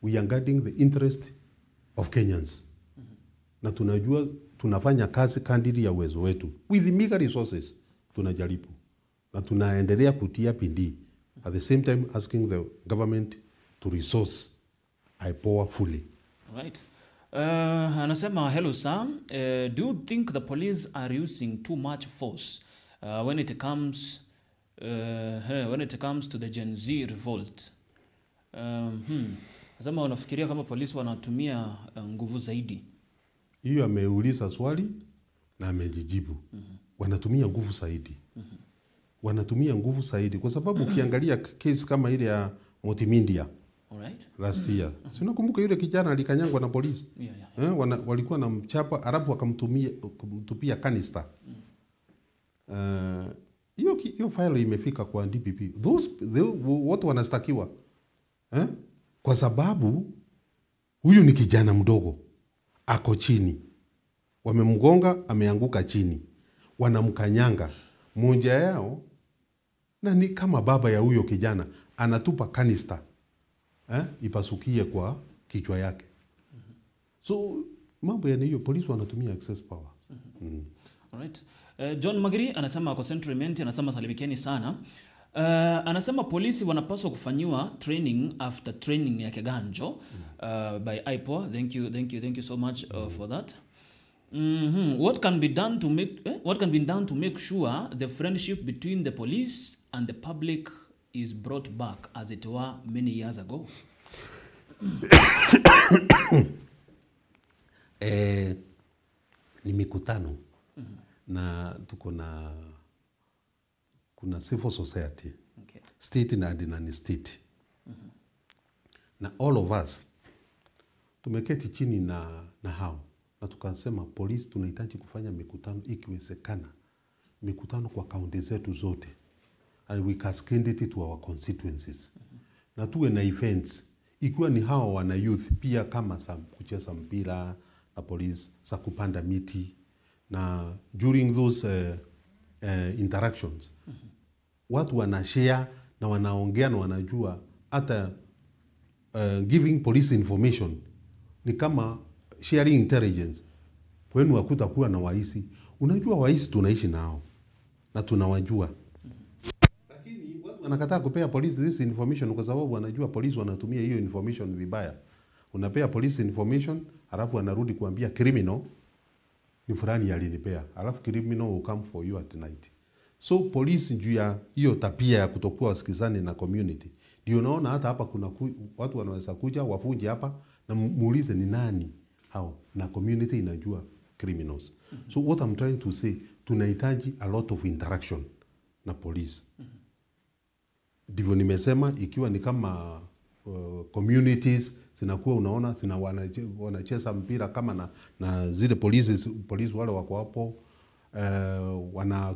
Speaker 2: We are guarding the interest of Kenyans. Na tunajua tunafanya kazi kadiri ya uwezo wetu. With meager resources tunajaribu. Na tunaendelea kutia bidii. At the same time asking the government to resource IPOA fully.
Speaker 1: Right. Anasema hello sir. Do you think the police are using too much force when it comes to the Gen Z revolt? Anasema unafikiria kama polisi wanatumia nguvu zaidi?
Speaker 2: Hiyo ameuliza swali na amejijibu. Wanatumia nguvu zaidi. Wanatumia nguvu zaidi kwa sababu ukiangalia case kama ile ya Multimedia.
Speaker 1: Alright.
Speaker 2: Last year. Si unakumbuka yule kijana alikanyangwa na polisi?
Speaker 1: Yeah.
Speaker 2: Walikuwa na mchapa alafu wakamtupia canister. Hiyo file imefika kwa DPP. Those wote wanastakiwa. Kwa sababu huyu ni kijana mdogo. Ako chini. Wamemgonga, ameanguka chini. Wanamkanyanga. Mmoja yao na ni kama baba ya huyo kijana anatupa canister. Ipasukie kwa kichwa yake. So mambo ya hiyo polisi wanatumia excess power.
Speaker 1: Alright. John Magiri anasema kwa Central Ment, anasema salimikeni sana. Anasema polisi wanapaswa kufanyiwa training after training ya Kiganjo by IPOA. Thank you, thank you, thank you so much for that. What can be done to make what can be done to make sure the friendship between the police and the public is brought back as it were many years ago?
Speaker 2: Ni mikutano. Na tuko na kuna civil society.
Speaker 1: Okay.
Speaker 2: State na non-state. Na all of us tumeketi chini na hao na tukasema polisi tunahitaji kufanya mikutano ikiwezekana, mikutano kwa kaunti zetu zote, and we cascade it to our constituencies. Na tuwe na events ikiwa ni hao wana youth pia kama sa kucheza mpira na polisi, sa kupanda miti, na during those interactions watu wanashare na wanaongea na wanajua hata giving police information ni kama sharing intelligence. Kwenu hakutakuwa na waisi. Unajua waisi tunaishi nao na tunawajua. Lakini watu wanakataa kupea police this information kwa sababu wanajua police wanatumia hiyo information vibaya. Unapea police information halafu wanarudi kuambia criminal ni fulani alinipea. Halafu criminal will come for you at night. So police juu ya hiyo tabia ya kutokuwa wasikizani na community. Ndio unaona hata hapa kuna watu wanaweza kuja wafunje hapa na muulize ni nani hao, na community inajua criminals. So what I'm trying to say, tunahitaji a lot of interaction na police. Ndivyo nimesema ikiwa ni kama communities zinakuwa unaona zina wanacheza mpira kama na zile polisi wale wako hapo,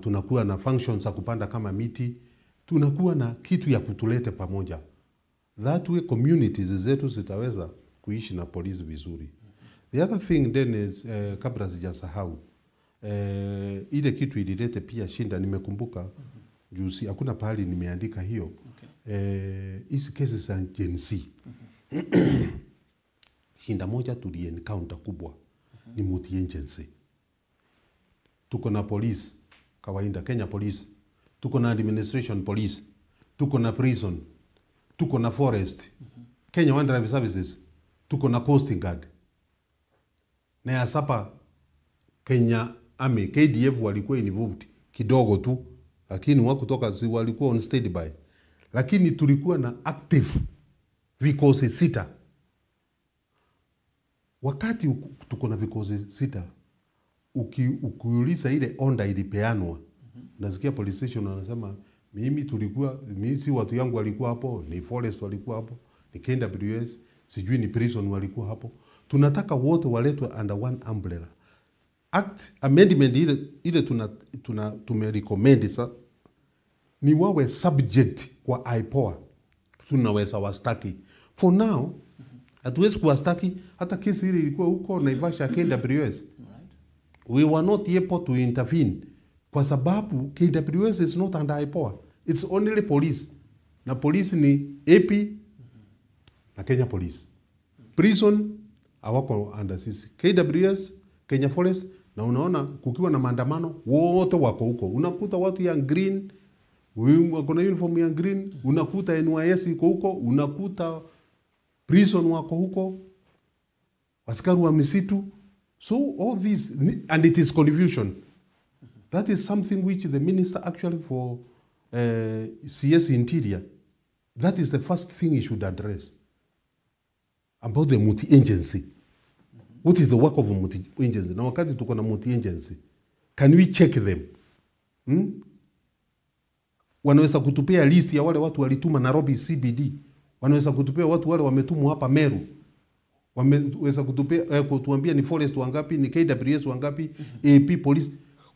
Speaker 2: tunakuwa na functions za kupanda kama miti, tunakuwa na kitu ya kutulete pamoja. That way communities zetu zitaweza kuishi na polisi vizuri. The other thing then is, kabla sijasahau, ile kitu ililete pia shinda, nimekumbuka juzi, hakuna pahali nimeandika hiyo. Hizi cases za Gen Z. Shinda moja tuli encounter kubwa ni multi agency. Tuko na police kawaida, Kenya police, tuko na administration police, tuko na prison, tuko na forest, Kenya Wildlife Services, tuko na Coast Guard. Na ya sapa Kenya Army KDF walikuwa involved kidogo tu, lakini wakutoka si walikuwa on standby, lakini tulikuwa na active vikosi 6. Wakati tuko na vikosi 6, ukiuliza ile onda ilipeanwa, nasikia police station wanasema mimi tulikuwa, mimi si watu yangu walikuwa hapo, ni forest walikuwa hapo, ni KWS, sijui ni prison walikuwa hapo. Tunataka wote waletwe under one umbrella. Act amendment ile tumerecommend sasa ni wawe subject kwa IPOA. Tunaweza wastaki. For now hatuwezi kuwastaki. Hata kesi ile ilikuwa huko Naivasha KWS. We were not able to intervene kwa sababu KWS is not under IPOA. It's only police. Na police ni AP na Kenya Police. Prison hawako under sisi. KWS, Kenya Forest, na unaona kukiwa na maandamano wote wako huko. Unakuta watu ya green, wako na uniform ya green, unakuta NYS iko huko, unakuta prison wako huko, askari wa misitu. So all this, and it is confusion. That is something which the minister actually for CS Interior, that is the first thing he should address about the multi-agency. What is the work of a multi-agency? Na wakati tuko na multi-agency, can we check them? Wanaweza kutupea list ya wale watu walituma Nairobi CBD. Wanaweza kutupea watu wale wametumwa hapa Meru. Wameweza kutupea, kutuambia ni forest wangapi, ni KWS wangapi, AP police.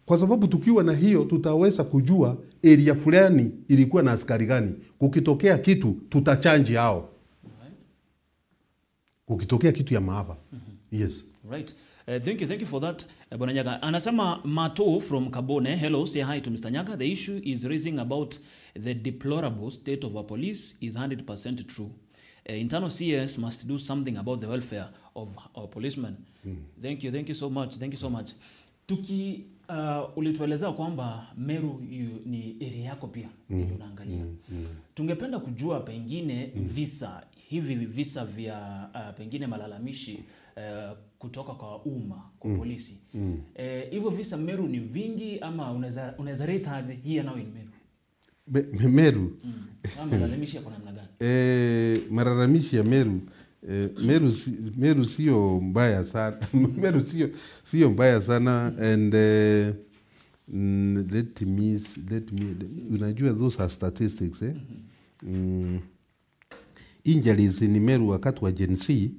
Speaker 2: Kwa sababu tukiwa na hiyo tutaweza kujua area fulani ilikuwa na askari gani. Kukitokea kitu tutachanji hao. Kukitokea kitu ya maafa. Yes.
Speaker 1: Right. Thank you for that, Bwana Nyaga. Anasema Mato from Kabone, hello, say hi to Mr. Nyaga. The issue is raising about the deplorable state of our police is 100% true. Internal CS must do something about the welfare of our policemen. Thank you so much. Thank you so much. Tuki ulitueleza kwamba Meru ni area yako pia unaangalia. Tungependa kujua pengine visa hivi visa vya pengine malalamishi kutoka kwa umma kwa polisi. Hivyo visa Meru ni vingi ama unaweza rate aje hii now in Meru?
Speaker 2: Meru.
Speaker 1: Malalamishi yako namna gani?
Speaker 2: Malalamishi ya Meru, Meru sio mbaya sana. Meru sio mbaya sana, and let me unajua those are statistics Injuries ni Meru wakati wa Gen Z,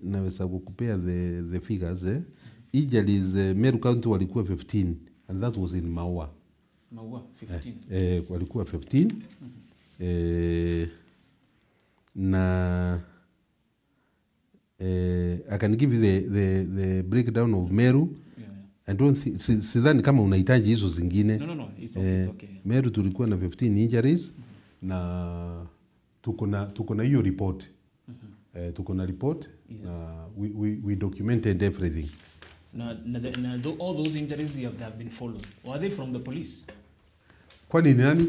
Speaker 2: naweza kukupea the figures. Injuries Meru County walikuwa 15, and that was in Maua.
Speaker 1: Maua 15.
Speaker 2: Walikuwa 15. Na I can give you the breakdown of Meru.
Speaker 1: Yeah.
Speaker 2: I don't think sidhani kama unahitaji hizo zingine.
Speaker 1: No, it's okay, it's okay.
Speaker 2: Meru tulikuwa na 15 injuries na tuko na hiyo report. Tuko na report.
Speaker 1: Yes.
Speaker 2: Na we documented everything.
Speaker 1: Na all those injuries have been followed. Were they from the police?
Speaker 2: Kwani ni nani?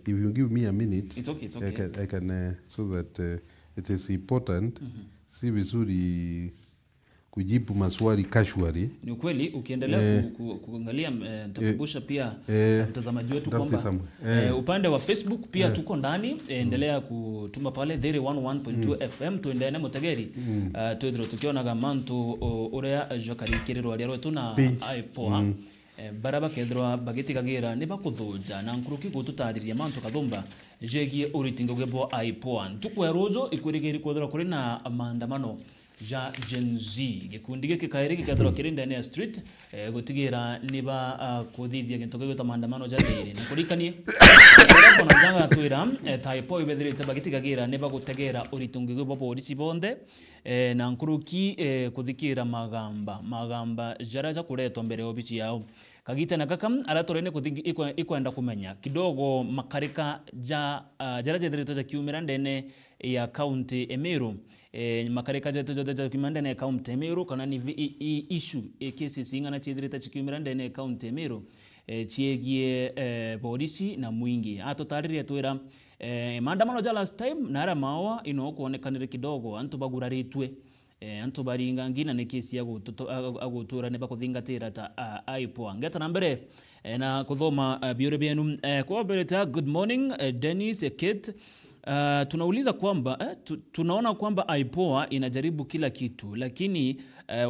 Speaker 2: If you give me a minute,
Speaker 1: it's okay, it's okay.
Speaker 2: I can so that it is important. Si vizuri kujibu maswali casually.
Speaker 1: Ni ukweli ukiendelea kuangalia nitakumbusha pia mtazamaji wetu kwamba upande wa Facebook pia tuko ndani, endelea kutuma pale 311.2 FM tuendelee na mutegeri twethiro tukionaga mantu uria jokarikiriro aria rwetu na IPOA baraba kethirwa bagitigagira ni bakuthunja na nkuruki gututariria mantu kathumba jegie uritingo gebwo IPOA ntukwerujo ikwirigiri kwethirwa kuri na maandamano ja Gen Z gikundi giki kairi gikethirwa kiri ndani ya street gutigira niba kuthithia gintu gigwitwo maandamano ja thiri na kurikanie na janga twira taipo ibethirite bagitigagira niba gutegera uritungi gwa polisi bonde na nkuruki kuthikira magamba jara ja kuretwo mbere obici yao kagita na kakam aratorene kuthingi ikwenda kumenya kidogo makarika ja jara jethirite ja kiumira ndene ya county Meru makarika jetu kiumira ndene ya county Meru kana ni issue cases ingana chithirite chikiumira ndene ya county Meru chiegie polisi na mwingi atutaririe twira maandamano ja last time nara mawa ino kuonekanire kidogo antu baguraritwe antu baringa ngina ni kesi agutura ne bakuthingatira ta IPOA ngeta na mbere na kuthoma biure byenu kwa bereta. Good morning Dennis Kate. Tunauliza kwamba tunaona kwamba IPOA inajaribu kila kitu, lakini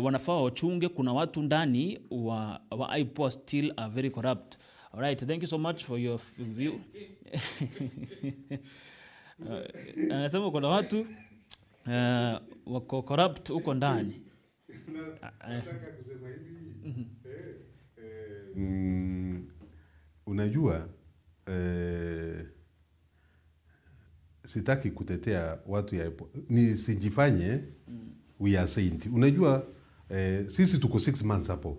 Speaker 1: wanafaa wachunge, kuna watu ndani wa IPOA still are very corrupt. All right, thank you so much for your view. Anasema kuna watu wako corrupt huko ndani.
Speaker 2: Nataka kusema hivi. Unajua sitaki kutetea watu ya IPOA. Ni sijifanye we are saint. Unajua sisi tuko 6 months hapo.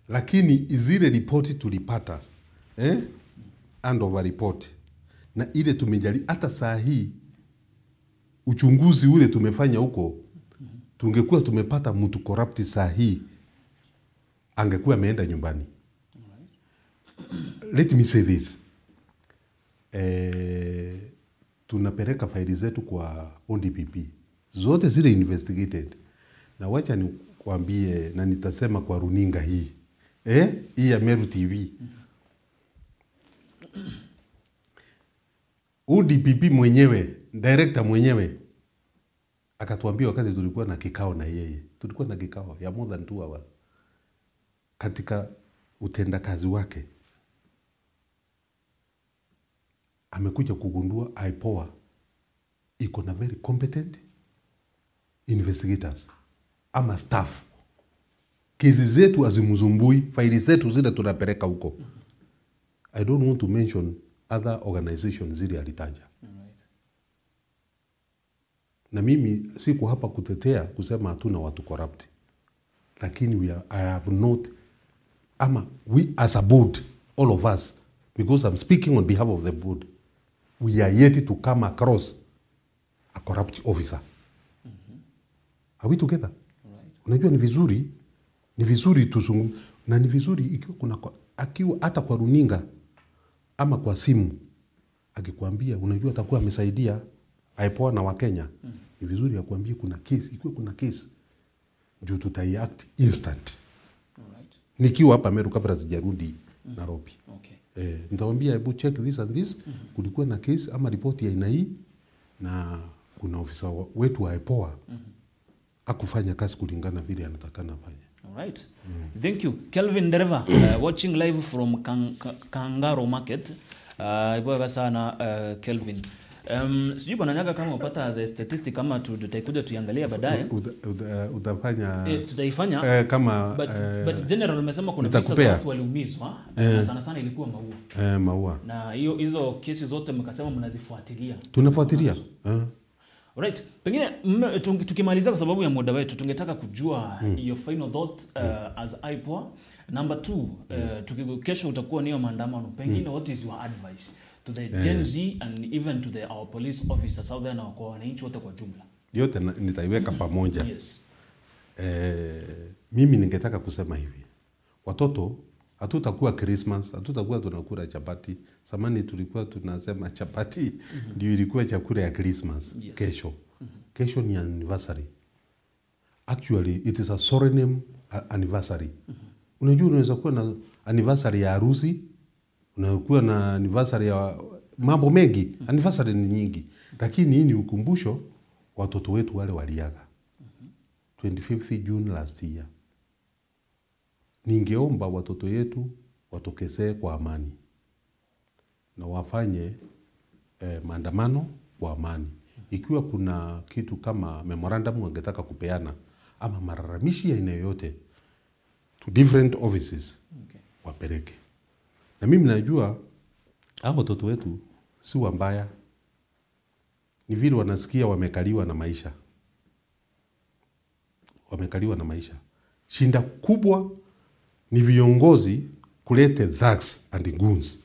Speaker 2: Lakini zile ripoti tulipata handover report na ile tumejali hata saa hii uchunguzi ule tumefanya huko, tungekuwa tumepata mtu corrupt saa hii angekuwa ameenda nyumbani. Let me say this. Tunapeleka faili zetu kwa ODPP zote zile investigated, na wacha nikwambie na nitasema kwa runinga hii hii ya Meru TV. ODPP mwenyewe, director mwenyewe akatuambia wakati tulikuwa na kikao na yeye, tulikuwa na kikao ya more than 2 hours, katika utendakazi wake amekuja kugundua IPOA iko na very competent investigators ama staff. Kesi zetu hazimuzumbui, faili zetu zile tunapeleka huko. I don't want to mention other organizations zile alitaja. Na mimi siku hapa kutetea kusema hatuna watu corrupt. Lakini I have not, ama we as a board, all of us, because I'm speaking on behalf of the board, we are yet to come across a corrupt officer. Are we together?
Speaker 1: Right.
Speaker 2: Unajua ni vizuri tuzungumze, na ni vizuri ikiwa kuna akiwa hata kwa runinga ama kwa simu akikwambia unajua atakuwa amesaidia IPOA na Wakenya, ni vizuri akwambie kuna case, ikiwa kuna case ndio tutaiact instant.
Speaker 1: Alright.
Speaker 2: Nikiwa hapa Meru kabla sijarudi Nairobi.
Speaker 1: Okay.
Speaker 2: Nitawaambia hebu check this and this, kulikuwa na case ama ripoti ya aina hii na kuna ofisa wetu wa IPOA hakufanya kazi kulingana vile anatakana afanye.
Speaker 1: All right. Thank you. Kelvin Dereva, watching live from Kangaro Market. Ibuaga sana Kelvin. Sijui Bwana Nyaga kama upata the statistic kama tutaikuja tuiangalia baadaye.
Speaker 2: Utafanya
Speaker 1: tutaifanya
Speaker 2: kama
Speaker 1: but general umesema kuna visa watu waliumizwa na sana sana ilikuwa maua.
Speaker 2: Maua.
Speaker 1: Na hiyo hizo kesi zote mkasema mnazifuatilia.
Speaker 2: Tunafuatilia.
Speaker 1: Alright. Pengine tukimaliza kwa sababu ya muda wetu tungetaka kujua your final thought as IPOA. Number 2, kesho utakuwa niyo maandamano. Pengine what is your advice to the Gen Z and even to the our police officers out there na kwa wananchi wote kwa jumla?
Speaker 2: Yote nitaiweka pamoja.
Speaker 1: Yes.
Speaker 2: Mimi ningetaka kusema hivi. Watoto hatutakuwa Christmas, hatutakuwa tunakula chapati. Zamani tulikuwa tunasema chapati ndio ilikuwa chakula ya Christmas.
Speaker 1: Yes.
Speaker 2: Kesho. Kesho ni anniversary. Actually it is a solemn anniversary. Unajua unaweza kuwa na anniversary ya harusi, unakuwa na anniversary ya mambo mengi, anniversary ni nyingi. Lakini hii ni ukumbusho watoto wetu wale waliaga. 25th June last year. Ningeomba watoto yetu watokezee kwa amani na wafanye maandamano kwa amani. Ikiwa kuna kitu kama memorandum wangetaka kupeana ama malalamishi ya aina yoyote to different offices, wapeleke. Na mimi najua hao watoto wetu si wabaya. Ni vile wanasikia wamekaliwa na maisha. Wamekaliwa na maisha. Shinda kubwa ni viongozi kulete thugs and goons.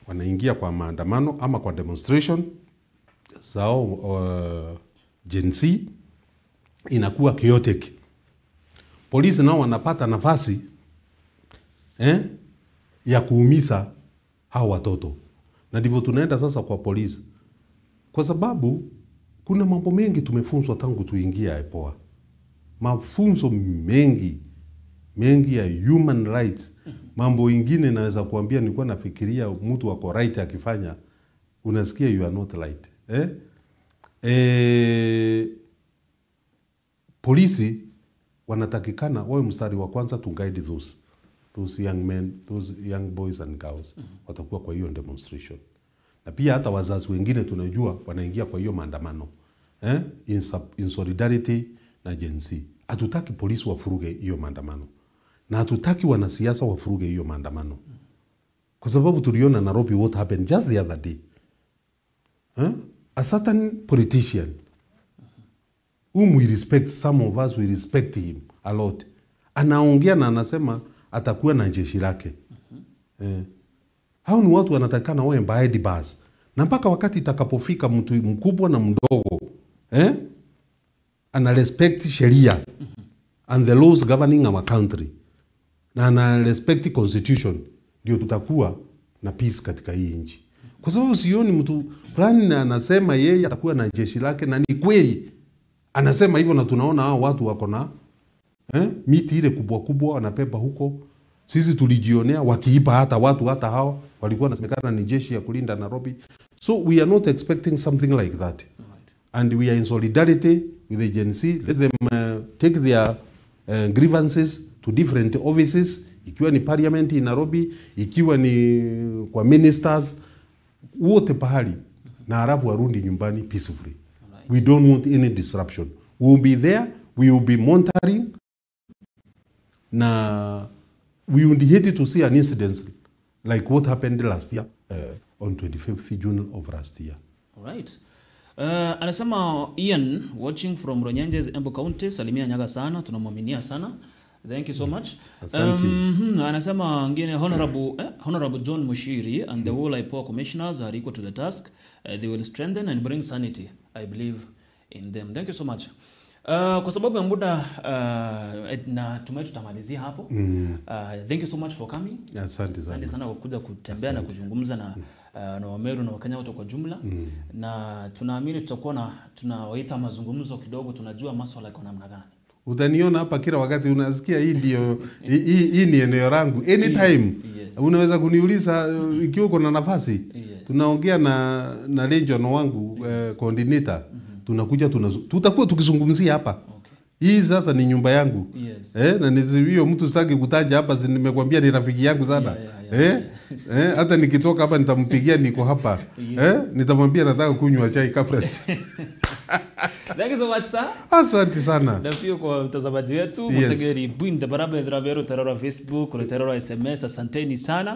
Speaker 2: Wanaingia kwa maandamano ama kwa demonstration zao Gen Z inakuwa chaotic. Polisi nao wanapata nafasi ya kuumiza hao watoto. Na ndivyo tunaenda sasa kwa polisi, kwa sababu kuna mambo mengi tumefunzwa tangu tuingia IPOA, mafunzo mengi mengi ya human rights. Mambo ingine naweza kuambia, nilikuwa nafikiria mtu ako right akifanya, unasikia you are not right. Polisi wanatakikana wawe mstari wa kwanza to guide those young men, those young boys and girls watakuwa kwa hiyo demonstration. Na pia hata wazazi wengine tunajua wanaingia kwa hiyo maandamano in solidarity na Gen Z. Hatutaki polisi wafuruge hiyo maandamano, na hatutaki wanasiasa wafuruge hiyo maandamano, kwa sababu tuliona Nairobi what happened just the other day. A certain politician whom we respect, some of us we respect him a lot, anaongea na anasema atakuwa na jeshi lake. Hao ni watu wanatakana wawe behind bars, na mpaka wakati itakapofika mtu mkubwa na mdogo ana respect sheria and the laws governing our country, na ana respect constitution, ndio tutakuwa na peace katika hii nchi. Kwa sababu sioni mtu fulani anasema yeye atakuwa na jeshi lake, na ni kweli anasema hivyo, na tunaona hao watu wako na miti ile kubwa kubwa wanapepa huko. Sisi tulijionea wakiipa hata watu, hata hao walikuwa wanasemekana ni jeshi ya kulinda Nairobi. So we are not expecting something like that. And we are in solidarity with the Gen Z. Let them take their grievances to different offices, ikiwa ni parliament in Nairobi, ikiwa ni kwa ministers, wote pahali, na halafu warudi nyumbani peacefully. We don't want any disruption. We will be there, we will be monitoring, na we would hate to see an incident like what happened last year on 25th June of last year.
Speaker 1: Alright. Anasema Ian watching from Ronyanjes, Embu County, salimia Nyaga sana, tunamwaminia sana. Thank you so much.
Speaker 2: Asante.
Speaker 1: Anasema ngine Honorable John Mushiri and the whole IPOA commissioners are equal to the task. They will strengthen and bring sanity. I believe in them. Thank you so much. Kwa sababu ya muda na tumai tutamalizia hapo. Thank you so much for coming.
Speaker 2: Asante sana.
Speaker 1: Asante sana kwa kuja kutembea na kuzungumza na Wameru na Wakenya wote kwa jumla. Na tunaamini tutakuwa na tunawaita mazungumzo kidogo, tunajua masuala kwa namna gani.
Speaker 2: Utaniona hapa kila wakati, unasikia hii ndio hii ni eneo langu. Anytime unaweza kuniuliza ikiwa uko na nafasi. Tunaongea na Lenjono wangu coordinator. Tunakuja tutakuwa tukizungumzia hapa. Hii sasa ni nyumba yangu. Na hiyo mtu sitaki kutaja hapa, si nimekwambia ni rafiki yangu sana. Hata nikitoka hapa nitampigia niko hapa. Nitamwambia nataka kunywa chai kabla.
Speaker 1: Thank you so much, sir.
Speaker 2: Asante sana.
Speaker 1: Na pia kwa mtazamaji wetu, mtegeri bwinde baraba ndravero terora Facebook, terora SMS, asanteni sana.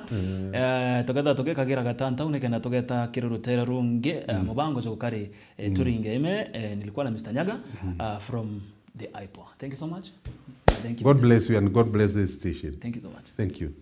Speaker 1: Toketa tokeka kira gatanta unekena toketa kiruru terarunge mubango chokari turinge ime. Nilikuwa na Mr. Nyaga from the IPOA. Thank you so much. Thank you.
Speaker 2: God bless you and God bless this station.
Speaker 1: Thank you so much.
Speaker 2: Thank you.